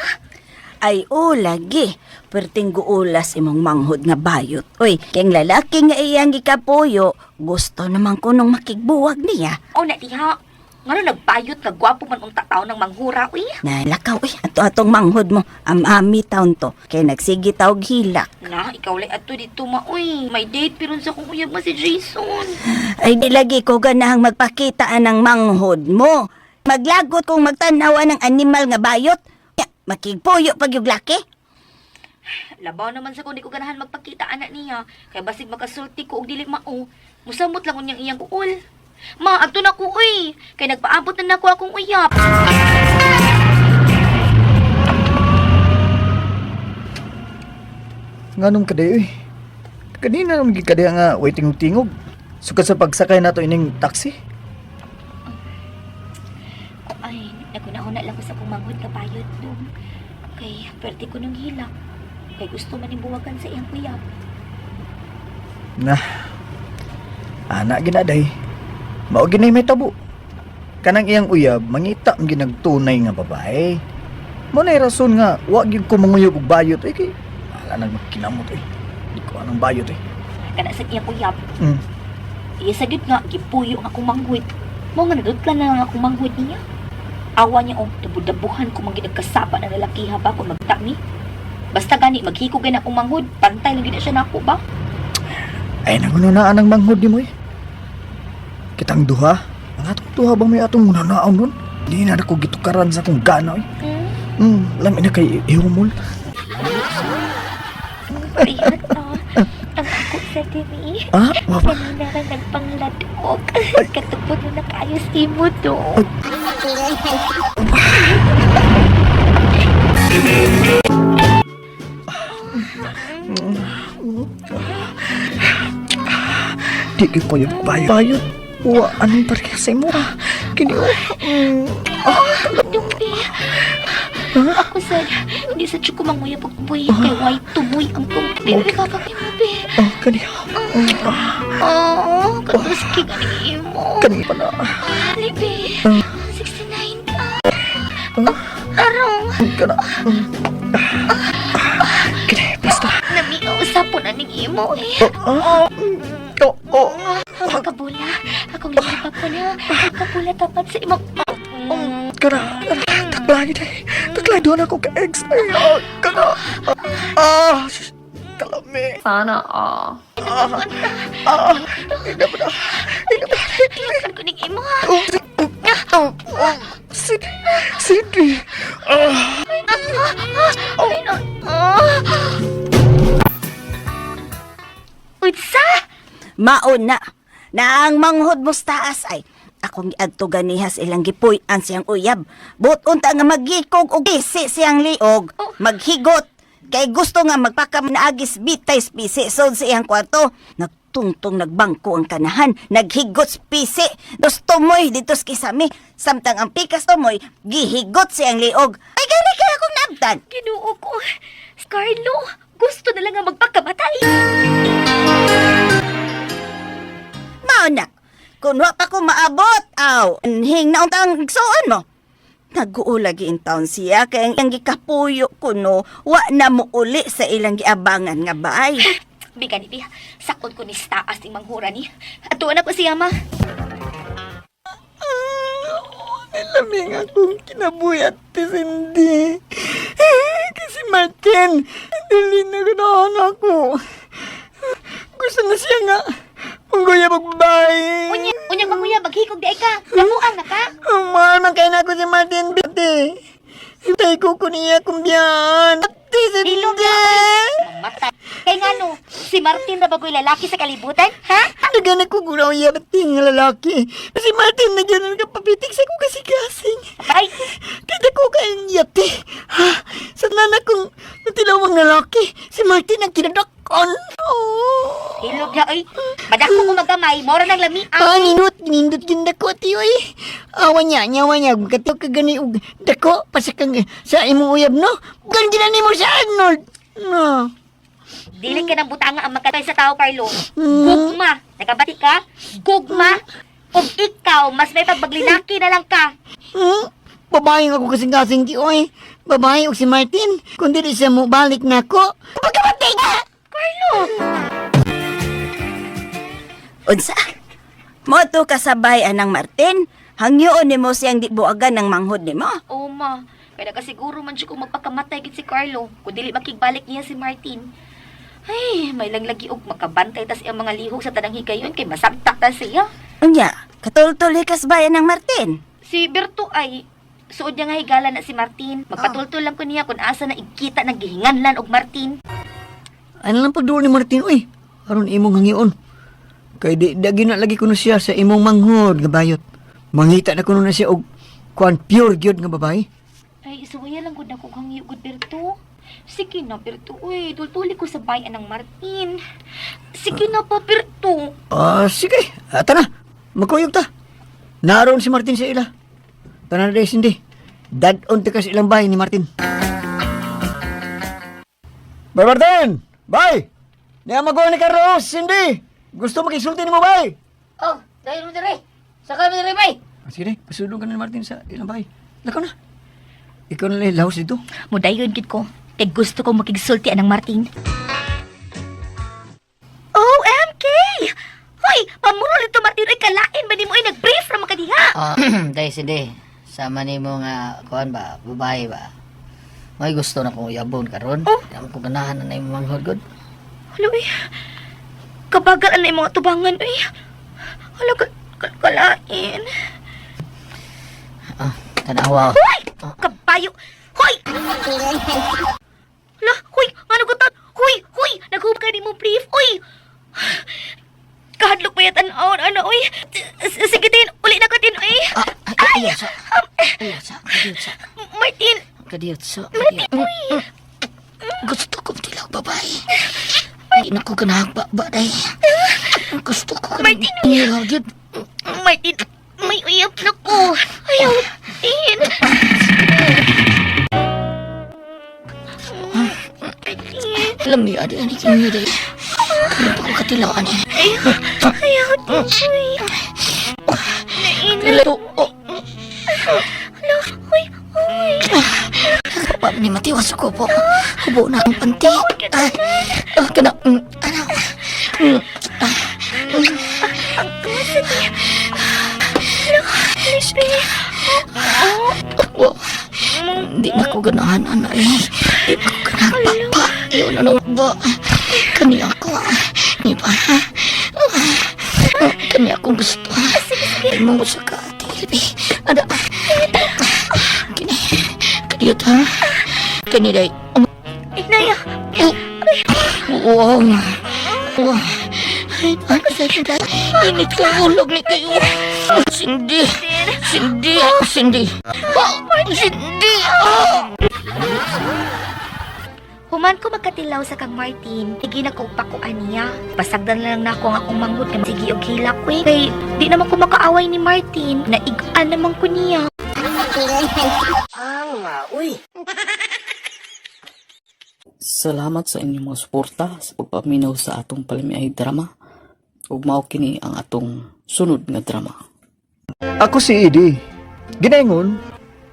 Ay o lagi, perting guulas imong manghod nga bayot. Uy, kay ang lalaki nga iyang gikapuyo, gusto naman ko nung makigbuwag niya. O na diha. Ngano nagbayot nga gwapo man unta taon ng manghura uy. Nalakaw, uy, ato atong manghod mo, amami taon to, kay nagsigi tawg hilak. Na, ikaw lay adto dito ma uy. May date pero sa akong uyab ma si Jason. Ay di lagi ko ganahang magpakita ang manghod mo. Maglagot kung magtanawa ng animal nga bayot. Ya, makigpuyo pag yung laki. Labaw naman sa kung di ko ganahan magpakita anak niya. Kay basig makasulti ko og dili mao. Musamot lang unyang iyang kuol. Ma, adto na ko uy. Kay nagpaabot na nako akong uyab. Nganong kaday uy? Kanina naman gid kaday nga way tingog-tingog. Sukad sa pagsakay nato ining taxi. Ay, naguna-una lang ko sa akong manghod nga bayot dong. Kay pwerte ko nung hilak. Kay gusto man ning buwagan sa iyang uyab. Na. Ana ginaday. Mao ginay may tabo. Kanang iyang uyab mangita ang ginagtunay nga babae. Mo na rason nga wa gyud ko manguyab og bayot eh kay ala nang magkinamot eh. Di ko anong bayot eh. Kana sa iyang uyab. Iya sa gyud nga gipuyo ang akong manghod. Mao nga nadutlan na lang akong manghod niya. Awa niya og dabu-dabuhan ko man gid nagkasaba ng lalakiha ba kung magtami. Basta gani maghikog gani akong manghod, pantay lang gid na siya nako ba? Ay nangununaan ang manghod nimo eh. Kitang duha, ang atong duha ba may atong nanaon nun? Di na ako gitukaran sa akong gana eh. Lami na kay ihumol. Prihat ah. Ang ako sa dini. Ah, wa ba? Kanina ra nagpangladok. Katupod mo na kayo sa imo do. Di gyud ko yung bayot. Bayot. Wa anong pareha sa imo ah. Kini oh. Dong be. Ako sa di sa tsuko manguya pagbuhi kay white tumoy ang tungkol. Be, kakakay mo be. Oh, kani. Oh, katuski ka ni imo. Kani pa na. Ali be. 69 ka. Oh, tarong. Kana. Kini basta. Namiaw sa po na ning imo eh. Oh, oh, oh. Ang kabula. Akong lipa po na. Ang kabula tapat sa imong... Kana, kana. Taklay day. Taklay doon ako ka ex. Ay, ah, kana. Ah, sus, kalami. Sana ah. Ah, hindi pa na. Hindi pa na. Kan ko ning imo ha. Oh, oh, oh, Cindy, Cindy. Ah, Ay, no. Ah. Unsa? Maon na. Na ang manghod mo sa taas ay akong giadto ganihas ilang gipuy-an siyang uyab. Buot unta nga magikog og pisi siyang liog, maghigot. Kay gusto nga magpakamnaagis bitay pisi sod sa iyang kwarto. Nagtungtong nagbangko ang kanahan, naghigot sa pisi. Dos tumoy dito sa kisami. Samtang ang pikas tumoy, gihigot siyang liog. Ay gani kaya akong naabtan. Ginoo ko. Carlo, gusto na lang nga magpakamatay. Mao na. Kung wa pa ko maabot, aw, anhing na untang igsuon mo. Naguulagi in town siya kay ang iyang gikapuyo kuno wa na mo uli sa ilang giabangan nga baay. Biga ni Bia, sakot ko ni taas ning manghura ni. Atuan ako siya ma. Laming akong kinabuyat ti Cindy. Kasi Martin, dili na ganahan ako. Gusto na siya nga. Mangguya magbabae. Unya, unya manguya maghikog di ay ka. Namuang na ka. Mahal man kayo na ako si Martin, bete. Hintay ko ko niya kumbiyan. Ate, Cindy! Hilom na, Mamatay. Kay ngano, si Martin ra bagoy lalaki sa kalibutan, ha? Nagana ko guraw iya bete nga lalaki. Si Martin na gano'n kapapitik sa ko kasing-kasing. Ay, Kita ko kayong yate. Ha? Sa nana kong natilawang lalaki, si Martin ang kinadakon. Oh. hilom na oy. Madako ko magamay, mora nang lami. Ah, nindot, nindot ginda ko, tiyo eh. Awa niya, nyawa niya, katiyo ka gani, og dako, pasakang sa imong uyab, no? Gan ginani mo sa Arnold. No. Dili ka ng butanga ang makatay sa tao, Carlo. Gugma. Nakabati ka? Gugma. Ug ikaw, mas may pagbaglinaki na lang ka. Hmm? Babae nga ako kasing-kasing, tiyo eh. Babae og si Martin. Kung dili siya mo balik na ako, pagkamatay ka! Carlo! Unsa? Mo to kasabay anang Martin, hangyoon nimo siyang di buagan ng manghod nimo. Oo, ma. Kaya nakasiguro man siya kung magpakamatay gid si Carlo. Kung dili makigbalik niya si Martin. Ay, may lang lagi og makabantay tas iyang mga lihok sa tanang higayon kay masagtak ta siya. Unya, katultol hikas bayan ng Martin. Si Berto ay suod niya nga higala na si Martin. Magpatultol lang ko niya kung asa na igkita ng gihinganlan og Martin. Ano lang pagduol ni Martin, uy? Aron imong hangyoon. Kay di dagi na lagi kuno siya sa imong manghod nga bayot. Mangita na kuno na siya og kuan pure gyud nga babae. Ay, isuwaya lang gud na kung hangyo gud Berto. Sige na, Berto. Uy, tultuli ko sa bayan ng Martin. Sige na pa, Berto. Ah, sige. Ah, tara. Magkuyog ta. Naroon si Martin sa ila. Tara na dahil, Cindy. Dad-on ta ka sa ilang bahay ni Martin. Bye, Martin! Bye! Niya magawa ni Carlos, Cindy! Gusto makisulti ni mo, bye! Oh, dahil mo dire. Sakay mo dire, bay. Ah, sige, pasulong ka na ni Martin sa ilang bahay. Lakaw na. Ikaw na lang lahos dito. Mudayon gid ko. Kay gusto ko makigsulti anang Martin. OMK! Hoy, pamurol ito Martin. Ay, kalain ba ni mo ay nag-brief ra makadiha? Ah, dahil Cindy, sama nimo nga kuan ba, babae ba. May gusto na kong uyabon karon. Oh. Damo ko ganahan na imong manghod gud. Hala, uy. Kabagal ang imong atubangan, uy. Hala, kalain. Ah, tanawa. Hoy! Kabayo! Hoy! Hala, hoy! Ano ko ta? Hoy! Hoy! Naghub ka ni mo brief. Uy! Kahadlok pa yatan on, ano, uy. Sige, Tin. Uli na ko, Tin, uy. Ay, ayaw sa. Ayaw sa. Kadiyot sa. Martin! Kadiyot sa. Martin, uy! Gusto ko tilaw babae. Hindi na ko ganahang ba day. Gusto ko Martin, uy! Ilaw gyud. Martin, may uyap na ko. Ayaw, Tin. Martin. Alam niyo, adi, ani kinyo day. Karon pa ko katilaw ani. Ayaw, ayaw, Tin, uy. Nainit. Ilaw, oh. Hala, uy, uy. Pa ni matiwas ko po. Hubo na ang panty. Ah, ah, kana, ano. Ah, Ang tuwa niya. Hala, Lisby. Oh, Wow. Hindi na ko ganahan, ana eh. Hindi na ko ganahan, papa. Yun, ano ba? Kani ako, ah. Di ba? Ah, kani akong gusto. Sige, Mo sa ka, Tilby. Ada. Kini. Kadiyot, ha? Kani day. Inaya. Wow. Wow. Ay, ano sa Init ka ulog ni kayo. Cindy. Cindy. Cindy. Ah, Cindy. Ah! Human ko magkatilaw sa kang Martin, sige na ko pakuan niya. Pasagdan lang na ako ang akong manghud nga sige og hilak ko eh. Kay di naman ko makaaway ni Martin, naigaan naman ko niya. Salamat sa inyong mga suporta sa pagpaminaw sa atong palamiay drama. Ug mao kini ang atong sunod nga drama. Ako si Idi. Ginaingon,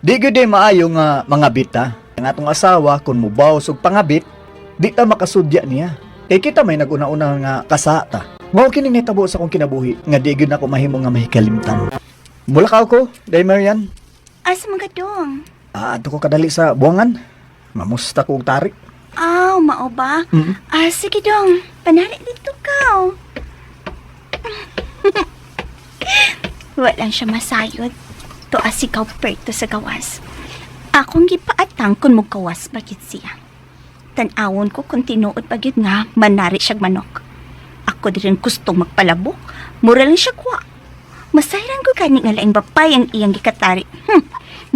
di gyud day maayo nga mga bita. Ang atong asawa kung mubaws og pangabit, di ta makasudya niya. Kay kita may naguna-una nga kasata. Mao kini nahitabo sa akong kinabuhi nga di gyud nako mahimo nga mahikalimtan. Mulakaw ko, Day Marian. Asa man ka dong? Ah, adto ko kadali sa buwangan. Mamusta ko og tarik. Aw, mao ba? Mm. Ah, sige dong. Panali dito ka. Oh. Wala siya masayod. Tuas ikaw perto sa gawas. Akong gipaatang kung mugawas bagit siya. Tan-awon ko kung tinuod bagit nga manari siyag manok. Ako di rin gustong magpalabok. Mura lang siya kuha. Masayran ko gani nga laing babay ang iyang gikatari.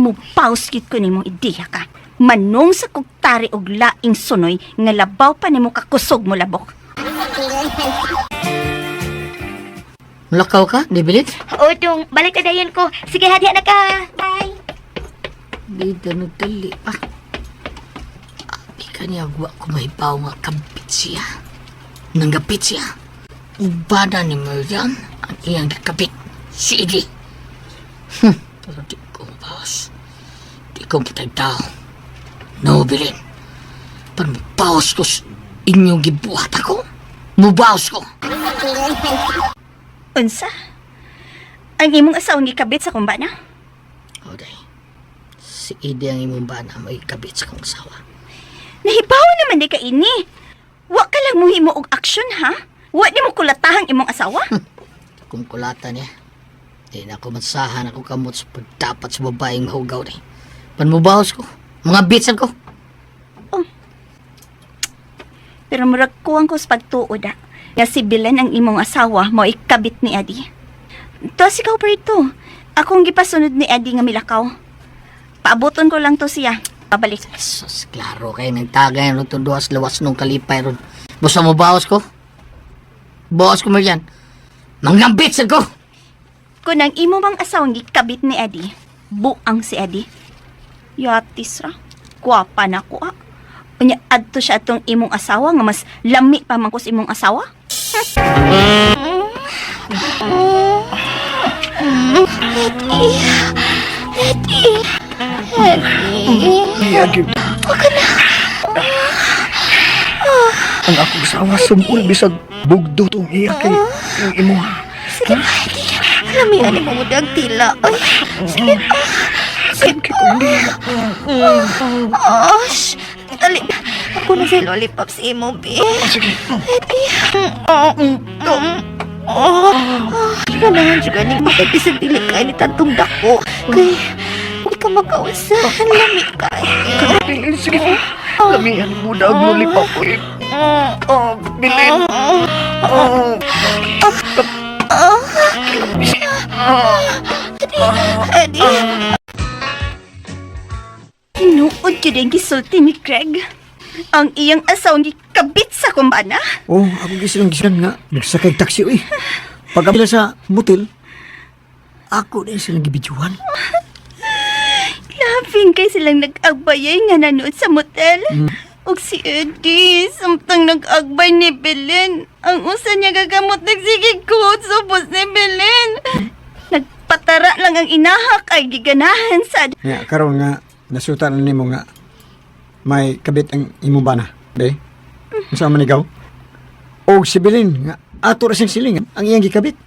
Mupaus gid ko nimong ideya ka. Manong sa kog tari og laing sunoy nga labaw pa nimo kakusog mo labok. Mulakaw ka, Debilit? O dong, balik na dayon ko. Sige, hadiya na ka. Bye. Bida nagdali pa. Abi ka niya, wa ko mahibaw nga kabit siya. Nanggapit siya. Ubana ni Marian ang iyang gikabit. Si Idi. Pero di ko mabawas. Di ko patay tao. No, Bilin. Pero mabawas ko sa inyong gibuhat ako. Mubawas ko. Unsa? Ang imong asawang gikabit sa kumbana? O, day. Si Idi ang imong bana may kabit sa kong asawa. Nahibaw naman di ka ini. Wa ka lang muhimo og aksyon ha? Wa nimo kulatahang imong asawa? Kung kulata niya, di na ako mansahan ako kamot sa pagdapat sa babaeng mahugaw ni. Panmubahos ko, mga bitsan ko. Pero murag kuwang ko sa pagtuod ah. Nga si Bilen ang imong asawa mo ikabit ni Eddie. Tos ikaw perito. Akong gipasunod ni Eddie nga milakaw. Paaboton ko lang to siya. Pabalik. Sus, klaro kayo nagtagay ron itong duwas lawas nung kalipay ron. Basta mo bawas ko? Bawas ko Marian. Mga bitsan ko! Kung ang imo mang asawang gikabit ni Eddie, buang si Eddie. Yatis ra. Gwapa na ko ah. Unya adto siya atong imong asawa nga mas lami pa man ko sa imong asawa. Ang akong asawa sumul bisag bugdo tong iya kay ang imuha. Sige, Martin. Lamian ni mo ang tila. Ay, sige. Sige. Oh, shh. Dali. Ako na si Lollipop sa imo, be. Sige. Eddie. Oh, kailangan juga ni makaibisan dili kay ni tantong dako. Kay, hindi ka makausa. Lami ka. Sige. Lamian mo dag lollipop ko. Oh, Bilin. Oh. Eddie. Tinuod yun ang gisulti ni Craig. Ang iyang asaw ni kabit sa kumbana. Oh, ako gisilang gisilang nga. Nagsakay taxi, uy. Pagkabila sa motel, ako na silang gibidyuhan. Laughing kay silang nag-agbayay nga nanood sa motel. Og si Eddie, samtang nag-agbay ni Belen. Ang usa niya gagamot nagsigig kuot subos ni Belen. Nagpatara lang ang inahak ay giganahan sa Nga, karon nga, nasuta na nimo nga may kabit ang imong bana. Be? Unsa man ikaw? Og si Bilin, nga ato ra siyang siling ang iyang gikabit.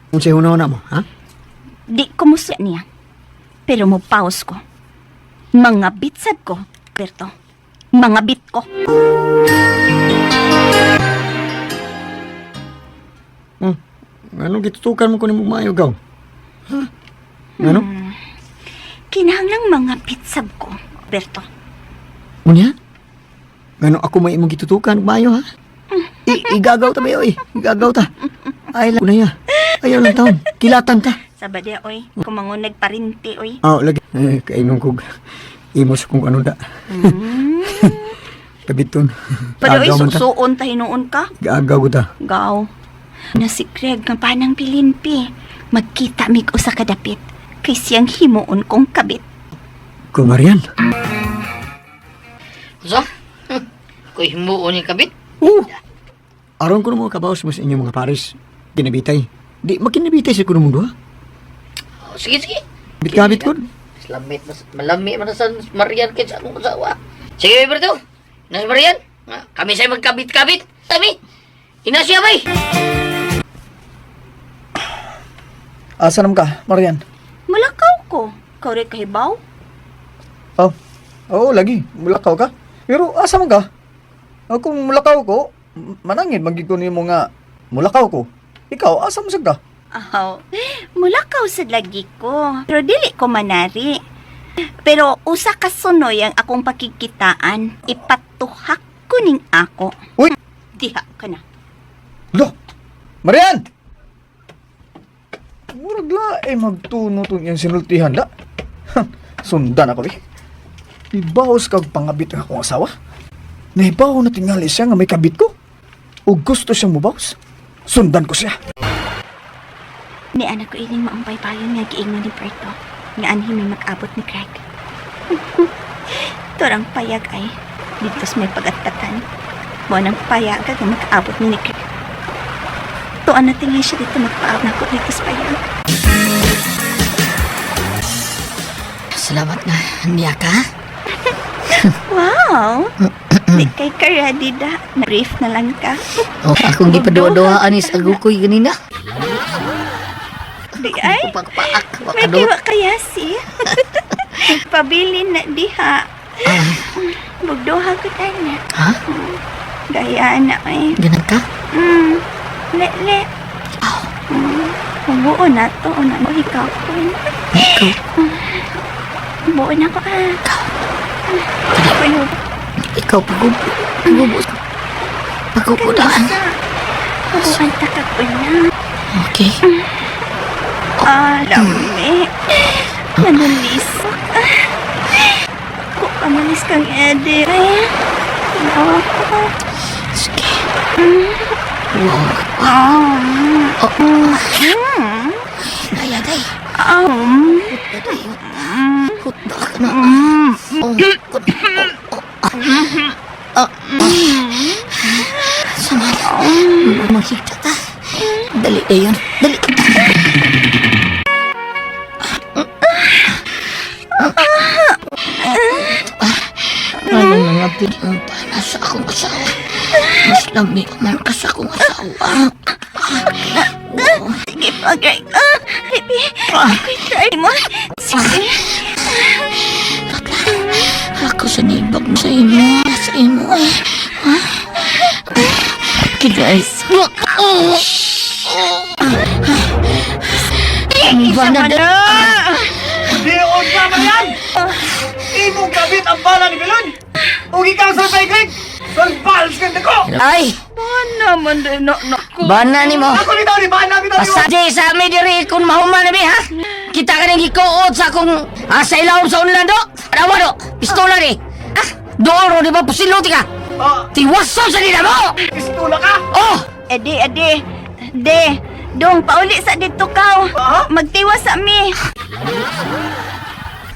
Unsay hunahuna mo, ha? Di ko musuya niya. Pero mo pause ko. Mga bitsad ko, Berto. Mga bit ko. Hmm. Anong gitutukan mo ko nimo maayo gaw? Ha? Ano? Kinahanglang mga bitsab ko, Berto. Unya? Ngano ako may imong gitutukan maayo ha? Igagaw ta ba oy? Igagaw ta. Ay lang ya. Ayaw lang taon. Kilatan ta. Sabadya, oy. Kumangunag parinti, oy. Oh, lagi. Eh, kainom kog imos kung ano da. Kabiton. Pero oy, Agaw man ta. susuon ta hinuon ka. Gaagaw ko ta. Gaw. Na si Craig nga panang pilinpi. Magkita mig usa ka dapit. Kay siyang himuon kong kabit. Kumarian. So, koy himuon ni kabit. Oo. Aron ko mo kabaos mo sa inyong mga pares. Kinabitay. Di makinabitay sa kuno mong duha. Oh, sige, sige. Bit-kabit ko. Mas lamit, mas malami man sa Marian kaysa akong asawa. Sige, Berto. Nas Marian, nga, kami sa'yo magkabit-kabit. Kami. Ina siya, bay. Asa nam ka, Marian? Malakaw ko. Kau rin kahibaw? Oh. Oo, lagi. Mulakaw ka. Pero asa man ka? Oh, kung mulakaw ko, manangin magiging ko nimo nga mulakaw ko. Ikaw, asa mo sad ka? Aw, mulakaw sa lagi ko. Pero dili ko manari. Pero usa ka sunoy ang akong pakikitaan. Ipatuhak ko ning ako. Uy! Diha ka na. Lo! Marian! Murag la eh magtuno tong iyang sinultihan la. Ha, sundan ako eh. Ibaos kag pangabit ang akong asawa. Nahibaw na tingali siya nga may kabit ko. O gusto siyang mubaos. Sundan ko siya. Ni anak ko ining maong baybayon nga giingon ni Berto. Nga anhi may mag-abot ni Craig. Torang payag ay dito sa may pagatatan. Mo nang payag nga mag-abot ni Craig. Tuan na tingin siya dito magpaabot na ko dito sa payag. Salamat na, niya ka. Wow! Di kay ka ready da. Na-brief na lang ka. Oh, akong gipaduwa-duwa anis agukoy ganina. Di ay, Pagpaak, may wakadot. tiwa kaya si. Pabilin na diha. Bugduha ko na. Ha? Gaya na ay. Ganan ka? Le, le. Buo na to. Una mo ikaw ko. Ikaw, Buo na ko ah. Ikaw. ikaw pagubo. Pagubo. Pagubo daan. Buuan ta ka ko na. Okay. Ah, lami. Manulisok. Ah. Ko kamalis kang Eddie. Ay, ginawa ko. Sige. Wow. Ah. Oh. Ay, aday. Um. Hutda ka na. Oh, oh, oh, ah. Ah. Sama. Mahigta ka. Dali na yun. Dali. Ano na nga ang para sa akong asawa. Mas lami man ka sa akong asawa. Sige pa, Greg. Ah, baby. Ako'y try mo. Sige. Ako sa nibag mo sa imo. Sa imo eh. Ha? Kidais. Ang bana na. Dion ka, Marian! Imong kabit ang bala ni Bilon! Ug ikaw sa kay Greg! Ay! Bana man din na nako. Bana ni mo. Ako bitaw ni bana bitaw. Pasade sa ami diri kun mahuman na bi ha. Kita ka ning gikuot sa akong sa ilawom sa unlan do. Adawa do. Pistola ni. Ah, doon ro di ba pusilot ka. Tiwason sa nila mo. Pistola ka? Oh, Edi, edi. De, dong pauli sa dito kaw. Magtiwas sa mi.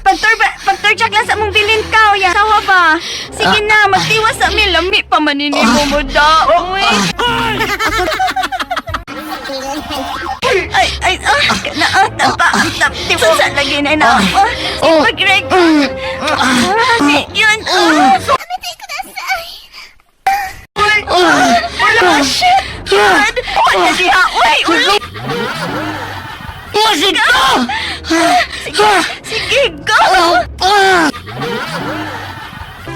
Pagturba, pagturjak lang sa mong bilin kaw, ya. Sawa ba? Sige na, magtiwas sa mi. Lami pa manini mo mo da. Uy. Ay, ay, ah, kana, ah, tapa, tap, tiwas sa lagi na na. Ah, Oh. sige, Greg. Ah, yun, ah. Ah, shit! God! Wala diha! Uy! Uy! Pusit ko. Sige! Sige, go!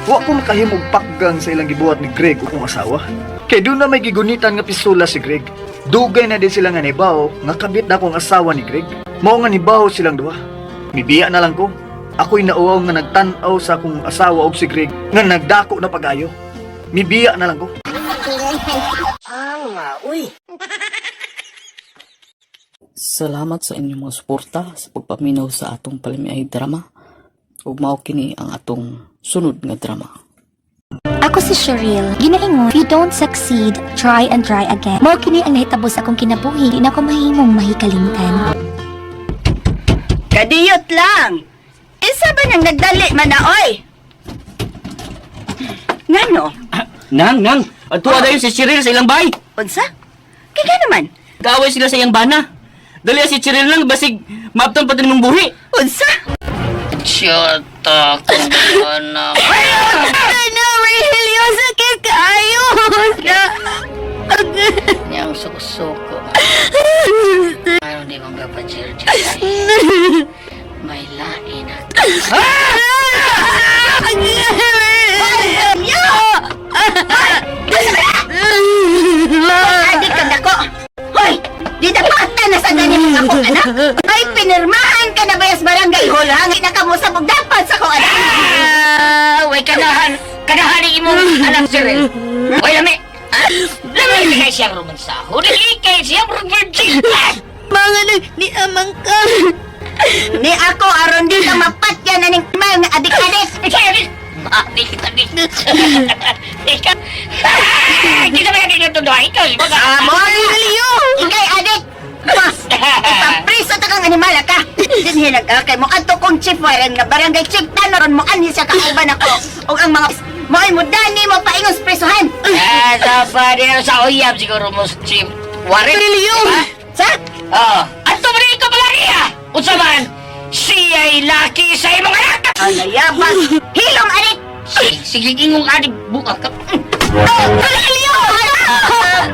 Wa ko makahimog pakgang sa ilang gibuhat ni Greg ug akong asawa. Kay doon na may gigunitan nga pistola si Greg. Dugay na din sila nga nibaw nga kabit na akong asawa ni Greg. Mao nga nibaw silang duha. Mibiya na lang ko. Ako'y nauaw nga nagtan-aw sa akong asawa og si Greg nga nagdako na pagayo. Mibiya na lang ko. Salamat sa inyong mga suporta sa pagpaminaw sa atong palamiay drama. Ug mao kini ang atong sunod nga drama. Ako si Cheryl. Ginaingon, if you don't succeed, try and try again. Mao kini ang nahitabo sa akong kinabuhi, di na ko mahimong mahikalimtan. Kadiyot lang! Isa ba nang nagdali man na, oy? Ngano? Nang, nang, atua dayon si Cheryl sa ilang bay. Unsa? Kaya naman? Kaaway sila sa iyang bana. Dali si Cheryl lang basig maapton pa din mong buhi. Unsa? Siyata kung anak. Ano, Virgilio, sakit kaayo. Niyang suko-suko. Ayaw di mong kapachir. May lain na. Adik ka dako! Hoy! Di dapat na sa ganin mong akong anak! Ay, pinirmahan ka na bayas barangay hall, ha? Nga ka mo sa dapat sa akong anak! Ah, way kanahan. Kanahan ni imong anak Cyril. Way lami. Ah, Lami kay siyang romansaho. Dili kay siyang virgin. Mga nag ni amang ka. Ni ako aron di ka mapatya na ning mal nga adik-adik! Adik, adik. Ikaw. Ah, Kita ba yung ito doon? Ikaw, mga Amor! Ikay adik! Mas! Ipapriso ta kang animala ka! Dinhi nag-akay mo adto kong chief warren nga barangay chief tanoron mo anhi siya kauban ako ug ang mga mo'y mo dani mo paingon sa presohan. Ah, sa pa sa uyab siguro mo chief. Warren. Virgilio! Sa? Oh, ato man ikaw pala niya. Unsa man? Siya'y laki sa imong anak. Alayabas! Hilom adik! Sige, sige ingong adik buka ka. Virgilio!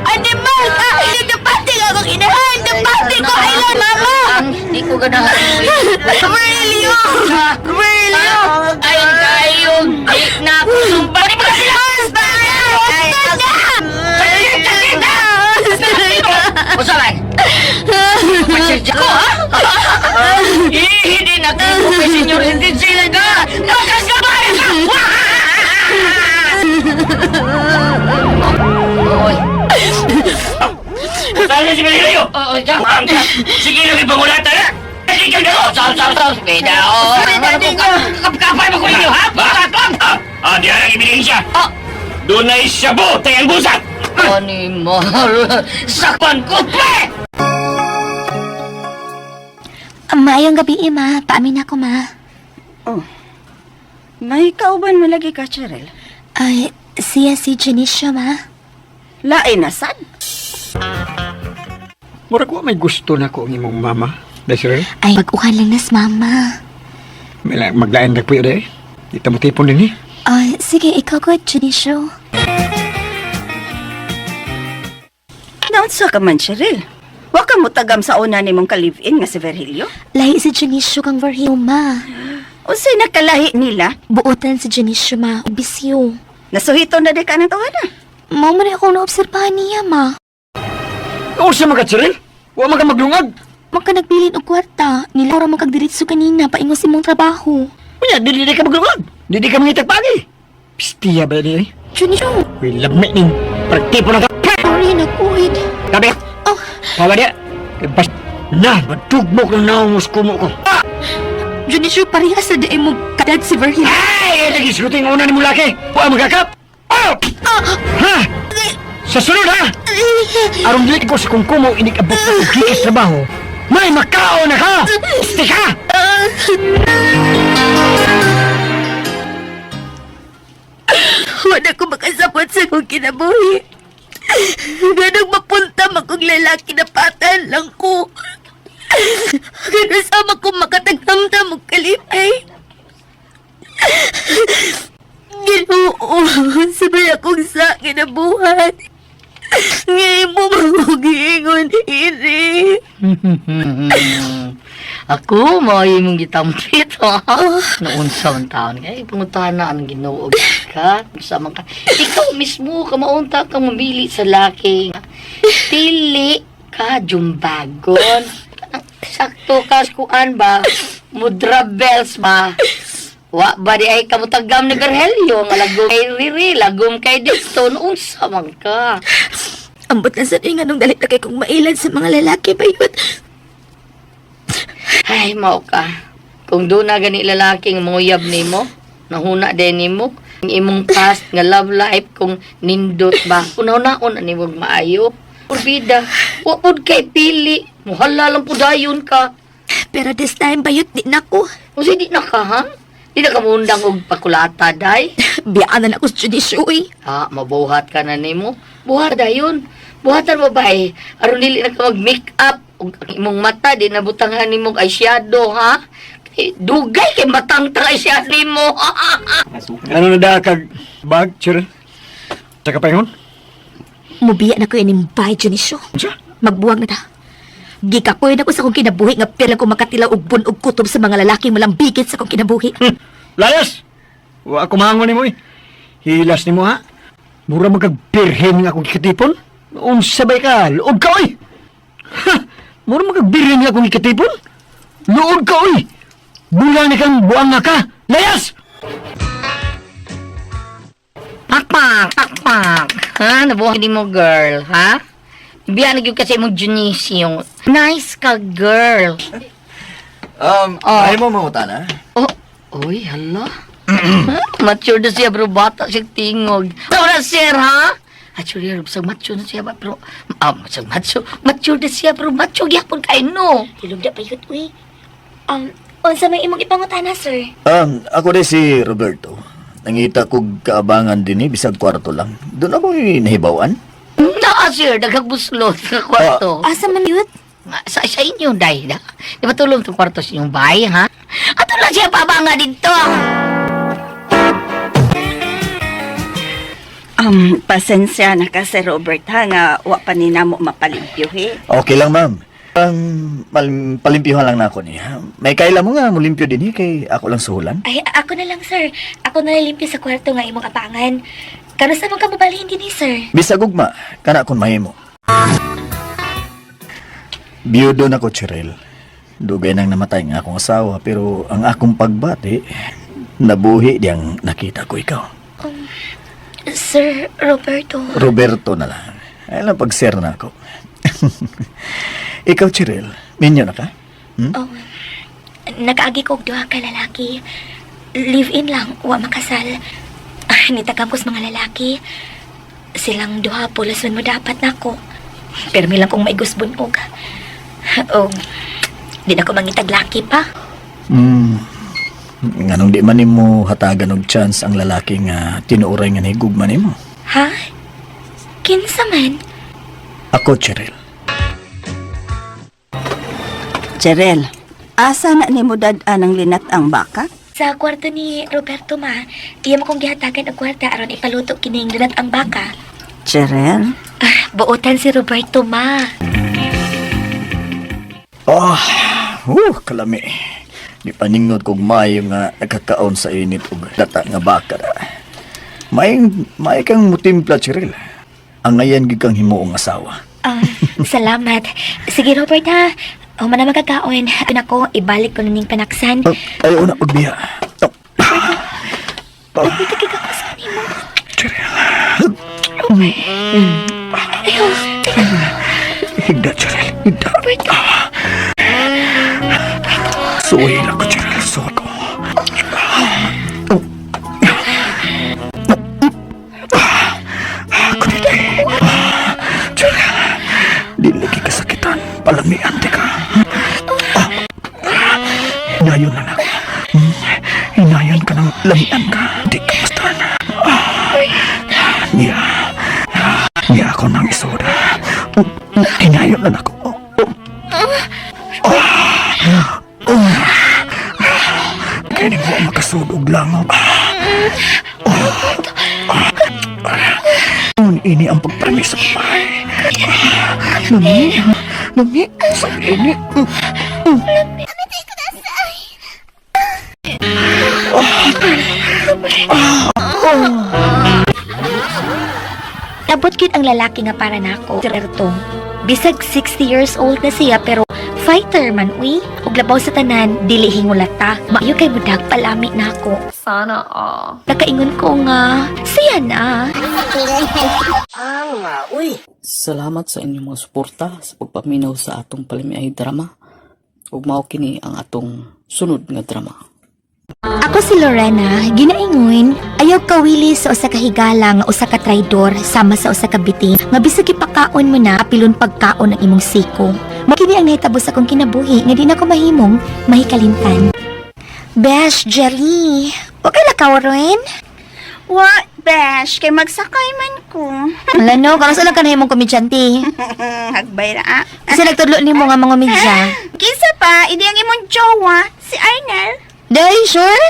Animal ka! Napati ka akong inahan! Napati ko kailan, mama! Hindi ko ganahan. Virgilio! Virgilio! Ay, kayo, di na ako sumpa. Di ba sila? Unsa man? Pasensya ko, ha? Eh, hindi na ko kay Senyor hindi sila na. Nakasabay ka! Oy. Saan si Virgilio? Oh, oh, Sige lang ipangulata na. Sige ka na. Saw, saw, saw. Beda, oh. Kapay mo ko ninyo, ha? Ah, di ang ebidensya. Ah. Dunay shabu tayang busat. Animal. Sakpan ko, pre! Maayong gabi, ima. Paamin ako, ma. Oh. May kauban mo lagi ka, Cheryl. Ay, siya si Janicia, ma. Lain na sad. Murag wa may gusto na ko ang imong mama. Desiree, Ay, pag-uhan lang nas, mama. may maglain na po yun eh. Di ta mo tipon din eh. Ay, sige, ikaw ko, Janicio. Naunsa ka man, Cheryl. Wa ka mo tagam sa una nimong ka-live-in nga si Virgilio. Lahi si Janicio kang Virgilio, ma. Unsay nakalahi nila? Buotan si Janicio, ma. Bisyo. Nasuhito na di ka ng tawana. Mao man akong naobserbahan niya, ma. Unsa man ka, Cheryl? Wa man ka maglungag. Magka nagbilin og kwarta. Nila ora magkagdiritso kanina, paingos imong trabaho. Unya, dili di ka maglungag. Dili ka mangitag pagi. Pistiya ba ni? Junior, Uy, lamit ning praktipo na ka. sorry na kuid. Tabi! Oh. Tawa niya! Bas na, matugmok ng naong kumo ko. Junior, parehas sa daim mo kadad si Verhel. Ay, nagisguting una ni mulaki! Huwag magakap! Oh! Ha? Sa sunod ha! Aron dili ko sa kungkumo inikabot na kong gikas trabaho, may makao na ka! Piste ka! Wala ko makasabot sa kong kinabuhi. Ganang mapunta makong lalaki na patan lang ko. Ganun sama ko makatagtamtam og kalipay. Ginoo, sabay akong sa kinabuhat. Ngayon mo magugingon, Iri. Ako, mao imong gitampit, ha? Noon sa man taon kay pangutahan na ang Ginoo ka, sa man ka. Ikaw mismo kamaunta ka mamili sa laki. Pili ka jumbagon. Sakto ka kuan ba? Mudra bells ba? Wa ba di ay kamutagam ni Berhelio nga lagom kay Riri, lagom kay Dixon, unsa man ka? Ambot na sa inga nung dalit na kay kong mailan sa mga lalaki ba yun? Ay, mao ka. Kung doon na gani lalaki nga manguyab nimo, nahuna din nimo, ang imong past nga love life kung nindot ba, una-unaon na nimo maayo. Purbida, wa pud kay pili, muhala lang pud dayon ka. Pero this time bayot di na ko. Unsa di na ka ha? Di na ka muundang og pakulata day. Biyaan na ako sa judisyo eh. Ha, mabuhat ka na nimo. Buhat dayon. Buhatan mo ba eh? Aron dili na ka mag-make up ug ang imong mata di na butangan nimong eyeshadow ha. Kay dugay kay matang ta eyeshadow nimo. Ano na da kag bag, Cheryl? Sa kapahingon? Mubiya na ko ining bay, Junicio. Unsa? Magbuwag na ta. Gikapoy na ko sa akong kinabuhi nga pila ko makatilaw og bunog kutob sa mga lalaking malambigit sa akong kinabuhi. Layas! Wa ako mahangon nimo eh. Hilas nimo ha. Mura magkagbirhen nga akong gikatipon. Unsa bay ka? Luog ka oy. Ha! Mura magkagbirhen nga akong gikatipon. Luog ka oy. Bulang ni kang buang nga ka. Layas! Pakpak, pakpak. Ha, nabuhay ni mo girl, ha? Ibiyan na gyud kasi imong Junicio. Nice ka girl. Oh. Ay mo mangutana? Oh, oy, hala. Ha? Mature na siya, bro. Bata siya tingog. Tama na, sir, ha? Actually, bisag mature na siya ba? Pero, bisag mature. Mature na siya, pero mature gyapon kay no. Hilog na payot, uy. Unsa may imong ipangutana, sir? Ako din si Roberto. Nangita kog kaabangan din eh, bisag kwarto lang. Doon ako nahibawan. Naa, sir. Daghang buslot sa kwarto. Asa man yun? Sa inyo, day. Da. Di ba tulong itong kwarto sa inyong bahay, ha? Ato lang siya pabanga dito. Pasensya na ka, Sir Robert, ha, nga wa pa ni namo mapalimpyo, he. Okay lang, ma'am. Ang palimpyuhan lang na ako niya. May kaila mo nga, mulimpyo din eh, kay ako lang suhulan. Ay, ako na lang, sir. Ako na limpyo sa kwarto nga imong apangan. Karon sa man ka mabalhin din, eh, sir. Bisag ugma, kana akong mahimo. Biyudo na ko, Cheryl. Dugay nang namatay nga akong asawa, pero ang akong pagbati, nabuhi diyang nakita ko ikaw. Sir Roberto. Roberto na lang. Ay lang pag-share na ako. Ikaw, Cheryl, minyo na ka? Oh, nakaagi ko og duha ka lalaki. Live-in lang, wa makasal. Ah, nitakam ko sa mga lalaki. Silang duha pulas man mo dapat nako. Pero lang kong maigos bunog. Oh, di na ko mangitag laki pa. Nganong di man nimo hatagan og chance ang lalaki nga tinuoray nga nahigugma nimo? Ha? Kinsa man? Ako, Cheryl. Cheryl, asa na nimo dad-an ang linat ang baka? Sa kwarto ni Roberto ma, iya mo kong gihatagan og kwarta aron ipaluto kining linat ang baka. Cheryl? Ah, buotan si Roberto ma. Oh, kalami. Di paningod kog maayo nga nagkakaon sa init og data nga baka. May may kang mutimpla, Cheryl. Ang ngayon gid kang himuong asawa. Ah, salamat. Sige Robert ha. O man na magkakaon. Nako, ibalik ko na ning panaksan. Oh, ayaw na pagbiya. Oh. Uy, kagigakos ka ni Ayaw. Higda, Cheryl. Higda. Roberto. Suway lang ko, Cheryl. Suway ko. Cheryl, di lagi kasakitan. Palamian ti ka. Hinayon na na. Hinayon ka ng lamian ka. Di ka bastarn. Niya. Niya ako ng isoda. Hinayon na ako. Kaya mo makasudog lang. Ini ang pagprami sa babae. Lami, lami, sa ini. Tabot gyud ang lalaki nga para nako. Roberto. Bisag 60 years old na siya pero fighter man uy. Ug labaw sa tanan dili hingulata. Maayo kay budag palami nako. Sana all. Nakaingon ko nga siya na. Salamat sa inyong mga suporta sa pagpaminaw sa atong palamiay drama. Ug mao kini ang atong sunod nga drama. Ako si Lorena, ginaingon, ayaw kawili sa usa ka higala nga usa ka traidor sama sa usa ka bitin nga bisag ipakaon mo na apilon pagkaon ang imong siko. Mao kini ang nahitabo sa akong kinabuhi nga di na ko mahimong mahikalimtan. Besh, Jelly, wa ka lakaw ron? What, Besh? Kay magsakay man ko. Lano, karon sa lang ka nahimong komedyante. Hagbay ra. Ah. Kasi nagtudlo nimo nga mga komedya. Kinsa pa, idi ang imong jowa, si Arnel. Day, sure?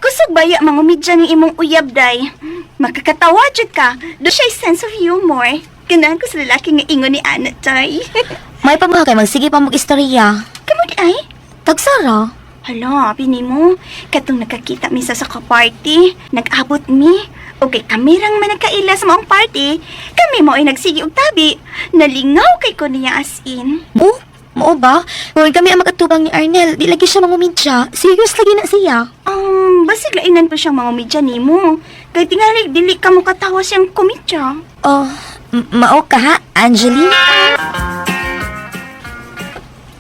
Kusog baya mangumidya ng imong uyab, day. Makakatawa jud ka. Do siya sense of humor. Ganahan ko sa lalaki nga ingon ni Ana, day. May pamuha kay magsige pa mag istorya. Kamo di ay? Tagsara. Hala, bini mo. Katong nakakita mi sa ka-party, nag-abot mi. Okay, kami rang man nagkaila sa maong party. Kami mo ay nagsigi og tabi. Nalingaw kay ko niya as in. Oh, mao ba? Kung kami ang magatubang ni Arnel, di lagi siya mangumidya. Serious lagi na siya. Basig lainan pa siyang mga umidya nimo. Kay tingali dili ka mo katawa siyang komedya. Oh, mao ka ha, Angeline?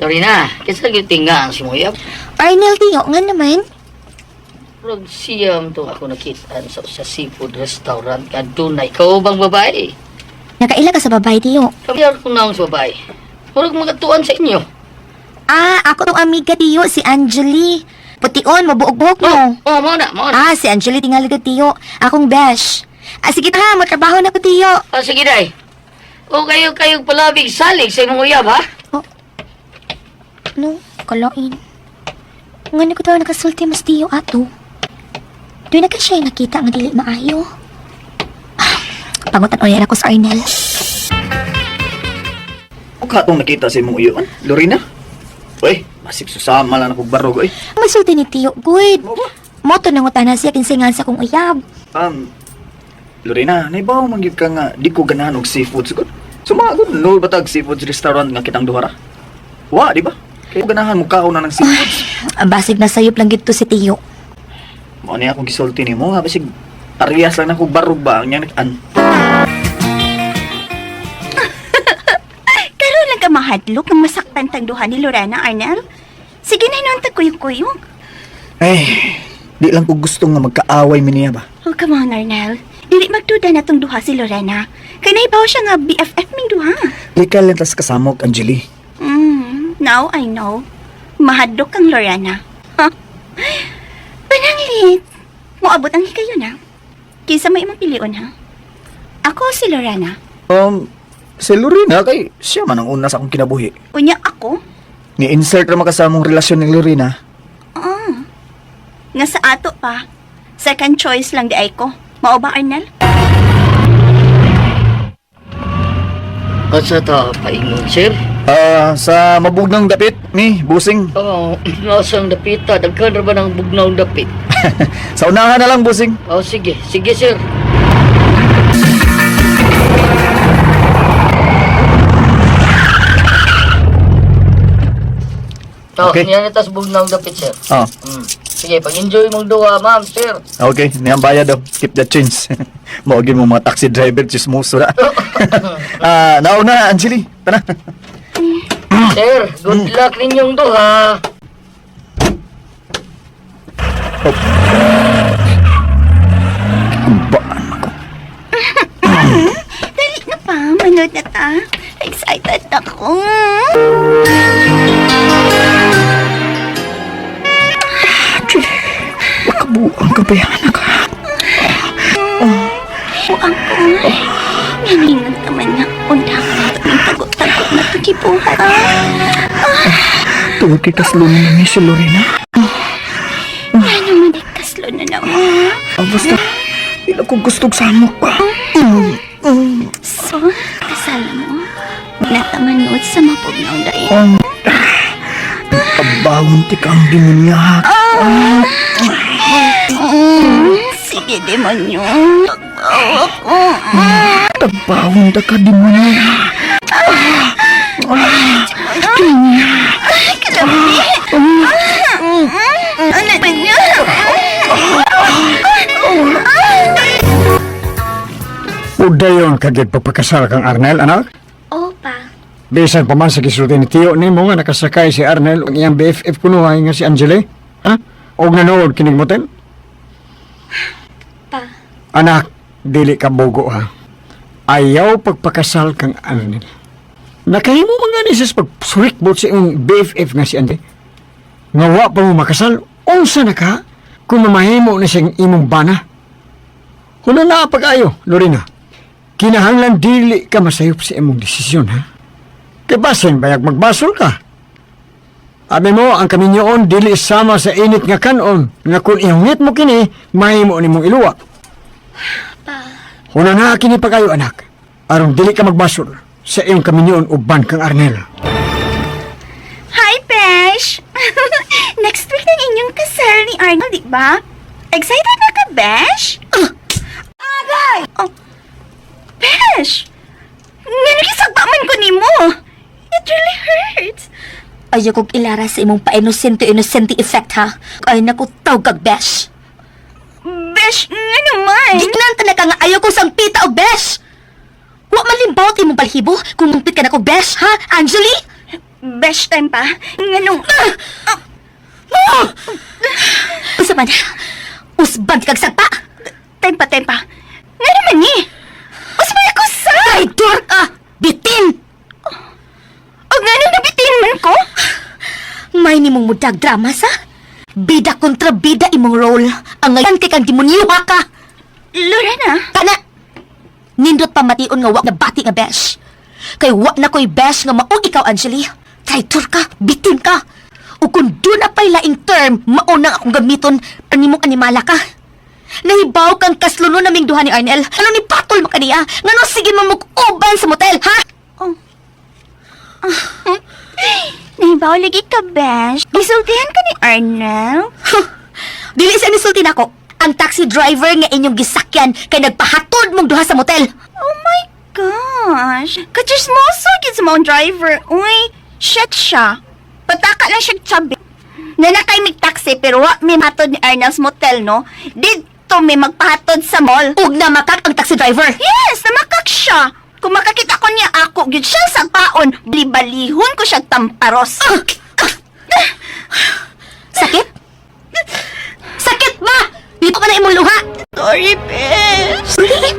Lorena, kinsa gyud tinga ang simuyab? Arnel Tio, nga naman. Murag siyam to ako nakitaan sa usa seafood restaurant nga dunay kaubang babae. Nakaila ka sa babae, Tio. Kamiyar kong naong sa babae. Murag magatuan sa inyo. Ah, ako tong amiga, Tio, si Angelie. Pution, mabuog-buhok mo. Oh, mao na, mao na. Ah, si Angelie tingali ka, Tio. Akong besh. Ah, sige na ha, matrabaho na ko, Tio. Ah, sige day. O kayo kayong palabig salig sa imong uyab ha? No, kalain. Nga na ko daw nakasulti mas Tio ato. Doon na ka siya nakita nga dili maayo. Ah, pangutan ulit ako sa Arnel. O katong nakita sa imong uyon, Lorena? Uy, masig susama lang akong barog, uy. May sulti ni Tio, good. Moto nang utana siya kinsingan sa kong uyab. Lorena, naibaw man gyud ka nga di ko ganahan og seafood gud. Sumagod no batag seafood restaurant nga kitang duha ra. Wa, di ba? Kay ko ganahan mo kaon na ng seafoods. Ang basig na sayop lang gito si Tio. Mao ni akong gisulti nimo nga basig parehas lang na kog barog ba ang yang an. Karon lang ka mahadlok nga masaktan tang duha ni Lorena, Arnel. Sige na noon ta kuyog-kuyog. Ay, di lang ko gusto nga magkaaway mi niya ba. Oh, come on, Arnel. Dili magduda na tong duha si Lorena. Kay naibaw siya nga BFF ming duha. Likal lang tas kasamok, Angeli. Now I know. Mahadlok kang Lorena. Huh? Pananglit. Moabot ang hikayon ha. Kinsa may imong pilion ha? Ako si Lorena. Si Lorena kay siya man ang una sa akong kinabuhi. Unya ako. Ni-insert ra makasamong relasyon ni Lorena. Ah. Nga sa ato pa. Second choice lang di ay ko. Mao ba, Arnel? Unsa ta paingon, sir? Ah, sa mabugnang dapit ni busing. Oh, nasang dapita, daghan ra ba ng bugnaw dapit? Sa unahan na lang busing. Oh, sige, sige sir. Oh, Okay. niya na tas bugnaw dapit, sir. Oh, Sige, pag-enjoy mong duha, ma'am, sir. okay. Niyang bayad daw. Keep the change. Maugin mo mga taxi driver, chismoso ra. Ah, nauna, Angeli. Tara. Sir, good luck ninyong duha. Baan ko. Dali na pa, manood na ta. Excited ako. Makabuang ka ba yan, anak? Buang ko. Naningan ka man nga. Unta ka na ito tagot-tagot na ito gibuhat. Tungod kay kaslo na ni si Lorena. Nga naman ay kaslo na naman. Ah, basta, ila ko gustog samok pa. So, kasal mo. Natamanood sa mapugnaw dahil. Kabawon ti kang demonyak. Sige, demonyo. Pagbawa ko. Tabawon ta ka demonyak. Ay, kalabi. Ano ba niya? Udayon kagid pagpakasal kang Arnel, anak. Opa. Bisan pa man sa gisulti ni Tio nimo nga nakasakay si Arnel ug iyang BFF kunuhay nga si Angele. Ha? Og nanood kinig motel? Pa. Anak, dili ka bogo ha. Ayaw pagpakasal kang Arnel. Nakahimo man nga ni siya sa pagsurikbot sa iyong BFF nga si Angele. Nga wa pa mo makasal, unsa na ka kung mamahimo na siyang imong bana. Hulo na pag-ayo, Lorena. Kinahanglan dili ka masayop sa imong desisyon, ha? Kay basin bayag magbasol ka. Abi mo, ang kaminyoon dili sama sa init nga kanon nga kung ihungit mo kini, mahimo nimong iluwa. Huna na kini pagayo anak. Aron dili ka magbasol sa iyong kaminyoon uban kang Arnel. Hi, Besh! Next week ng inyong kasal ni Arnold, di ba? Excited na ka, Besh? Agay! Oh, Besh! Nga nakisagpa man ko nimo. It really hurts. Ayaw kong ilara sa imong pa-inosente-inosente effect ha. Ay naku, tawag kag besh. Besh, nga naman. Gignan talaga nga ayaw ko sangpita o besh. Wa malimbaw imong balhibo kung mumpit ka na ko besh ha, Angeli? Besh time pa. Nga nung... Ah! Usa man, usban kag sagpa. Time pa, time pa. Nga naman ni. Usman ako sa... Traitor ka! Bitin! O nga nung nabitin man ko? May nimong mudag drama sa? Bida kontra bida imong role. Ang ngayon kay kang demonyo ha ka. Lorena, Kana! Nindot pa mation nga wa na bati nga besh. Kay wa na ko'y besh nga mao ikaw, Angeli. Traitor ka, bitin ka. O kung doon na pa'y laing term, mao nang akong gamiton, animong animala ka. Nahibaw kang kasluno naming duha ni Arnel. Ano ni patol mo kaniya? Ngano sige mamuk-uban sa motel, ha? nahibaw lagi ka, Besh. Gisultihan ka ni Arnel. Huh. Dili sa nisulti nako. Ang taxi driver nga inyong gisakyan kay nagpahatod mong duha sa motel. Oh my gosh! Kachismoso gid sa mga driver. Uy, shit siya. Pataka lang siya tsabi. Nanakay mig taxi pero wa mi matod ni Arnel's motel, no? Didto mi magpahatod sa mall. Ug namakak ang taxi driver. Yes, namakak siya. Kung makakita ko niya ako, gid siya sa paon, libalihon ko siya tamparos. Sakit? Sakit ba? Dito ka na imong luha. Sorry, Besh. Sorry?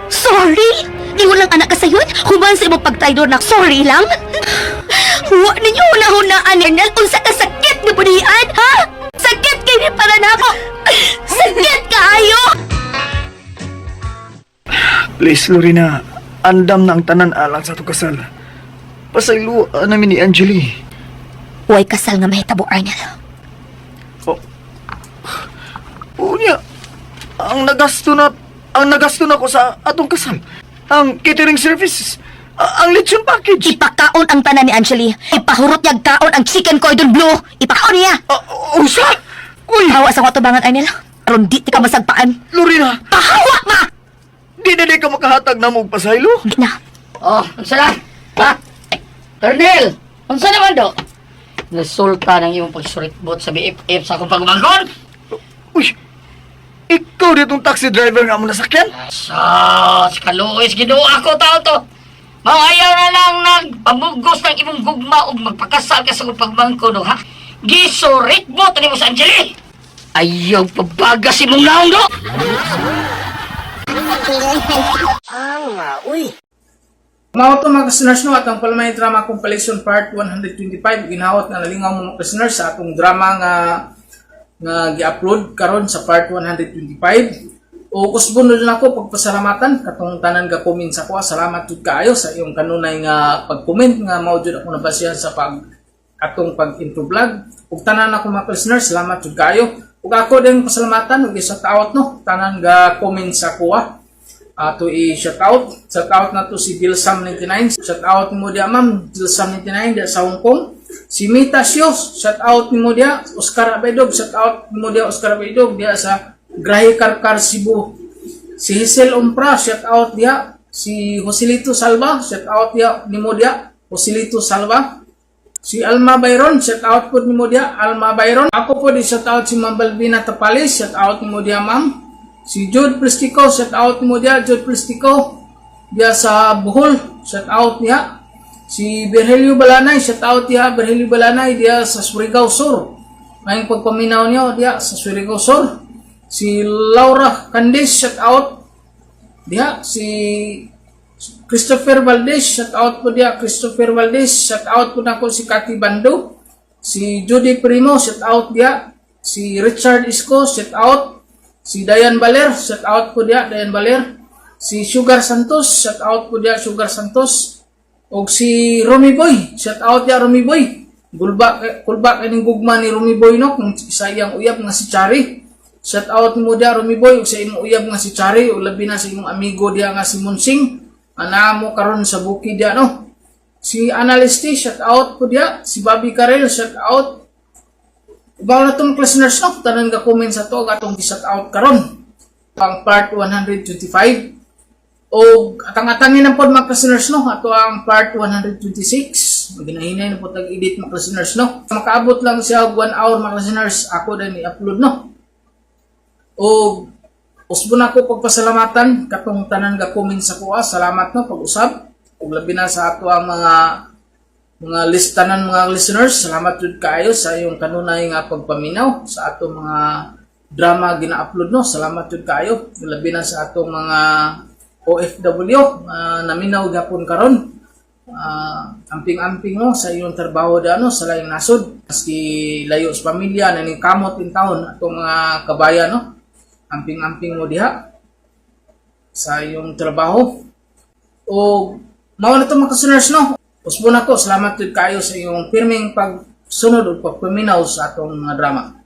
Sorry? Di mo lang anak ka sayon? Human sa imong pagtraidor na sorry lang? Wa ninyo hunahunaan, Arnel, unsa ka sakit nga bunian, ha? Sakit kay ni para nako. Sakit kaayo. Please, Lorena. Andam na ang tanan alang sa atong kasal. Pasayloan namin ni Angeli. Way kasal nga mahitabo, Arnel. Oh. Unya, ang nagasto na ko sa atong kasal. Ang catering services, ang lechon package. Ipakaon ang tanan ni Angeli. Ipahurot niya kaon ang chicken cordon bleu. Ipakaon niya. Usa? Uy, Hawa sa katubangan, Arnel. Aron di ti ka masagpaan. Lorena, Pahawa ma! di na di ka makahatag na mo og pasaylo. Di na. Oh, unsa na? Ha? Arnel, unsa naman do? Resulta ng iyong pagsurikbot sa BFF sa akong pagbangon. Uy! Ikaw ditong taxi driver nga mo nasakyan? Sa kaluoy Ginoo ako tao to. Maayaw na lang nagpamugos ng imong gugma ug magpakasal ka sa akong pagmangko no ha. Gisurikbot ani mo sa Angeli. Ayaw pabagas imong naong do. Mao to mga listeners no, atong Palmay Drama Compilation Part 125, ginawat nga nalingaw mo mga listeners sa atong drama nga nga gi-upload karon sa part 125. O kusbon na ako pagpasalamatan katong tanan ga comment sa kuha. Salamat jud kaayo sa iyong kanunay nga pag-comment nga mao jud ako nabasihan sa pag atong pag-intro vlog. Ug tanan ako mga listeners, salamat jud kaayo. Ug ako din pasalamatan ug isa out no, tanan ga comment sa kuha. Ato i-shout out. Shout out na to si Dilsam99. Shout out mo diya ma'am, Dilsam99 diya sa Hong Kong. Si Mita Sios, shout out nimo diya. Oscar Abaydog, shout out nimo diya Oscar Abaydog diya sa Grahe Karkar Cebu. Si Hazel Umpra, shout out diya. Si Joselito Salva, shout out diya nimo diya. Joselito Salva. Si Alma Byron, shout out po nimo diya. Alma Byron. Ako po di shout out si Ma'am Balbina Tapalis, shout out nimo diya ma'am. Si Jude Prestico, shout out mo diya, Jude Prestico. Diya sa Bohol, shout out niya. Si Berhelio Balanay, shout out diya, Berhelio Balanay diya sa Surigao Sur. Ngayong pagpaminaw niyo diya sa Surigao Sur. Si Laura Candice, shout out diya. Si Christopher Valdez, shout out po diya, Christopher Valdez, shout out po nako si Cathy Bando. Si Judy Primo, shout out diya. Si Richard Isko, shout out. Si Dayan Baler, shout out po diya, Dayan Baler. Si Sugar Santos, shout out po diya, Sugar Santos. Og si Romy Boy, shout out diya Romy Boy. Gulba kulba kining gugma ni Romy Boy no kung sa iyang uyab nga si Chari. Shout out mo diya Romy Boy ug sa imong uyab nga si Chari ug labi na sa imong amigo diya nga si Monsing. Ana mo karon sa bukid diya no. Si Analisti, shout out po diya. Si Bobby Karel, shout out. Ubaw na itong listeners no, tanan ga comment sa to atong gi-shout out karon. Pang part 125. O atang-atangin na pod mga listeners no, ato ang part 126. Maginahinay na po tag-edit mga listeners no. Makaabot lang siya og 1 hour mga listeners, ako din i-upload no. O usbon ako pagpasalamatan katong tanan ga comment sa kuha. Salamat no pag-usab. Ug labi na sa ato ang mga listanan mga listeners, salamat jud kaayo sa iyong kanunay nga pagpaminaw sa atong mga drama gina-upload no. Salamat jud kaayo labi na sa atong mga OFW naminaw gapon karon. Amping-amping mo sa iyong trabaho da no sa laing nasod maski layo sa pamilya naning kamot in taon atong mga kabayan no. Amping-amping mo diha sa iyong trabaho. O mao na to mga listeners no. Usbon ako, salamat jud kaayo sa iyong pirming pagsunod ug pagpaminaw sa atong mga drama.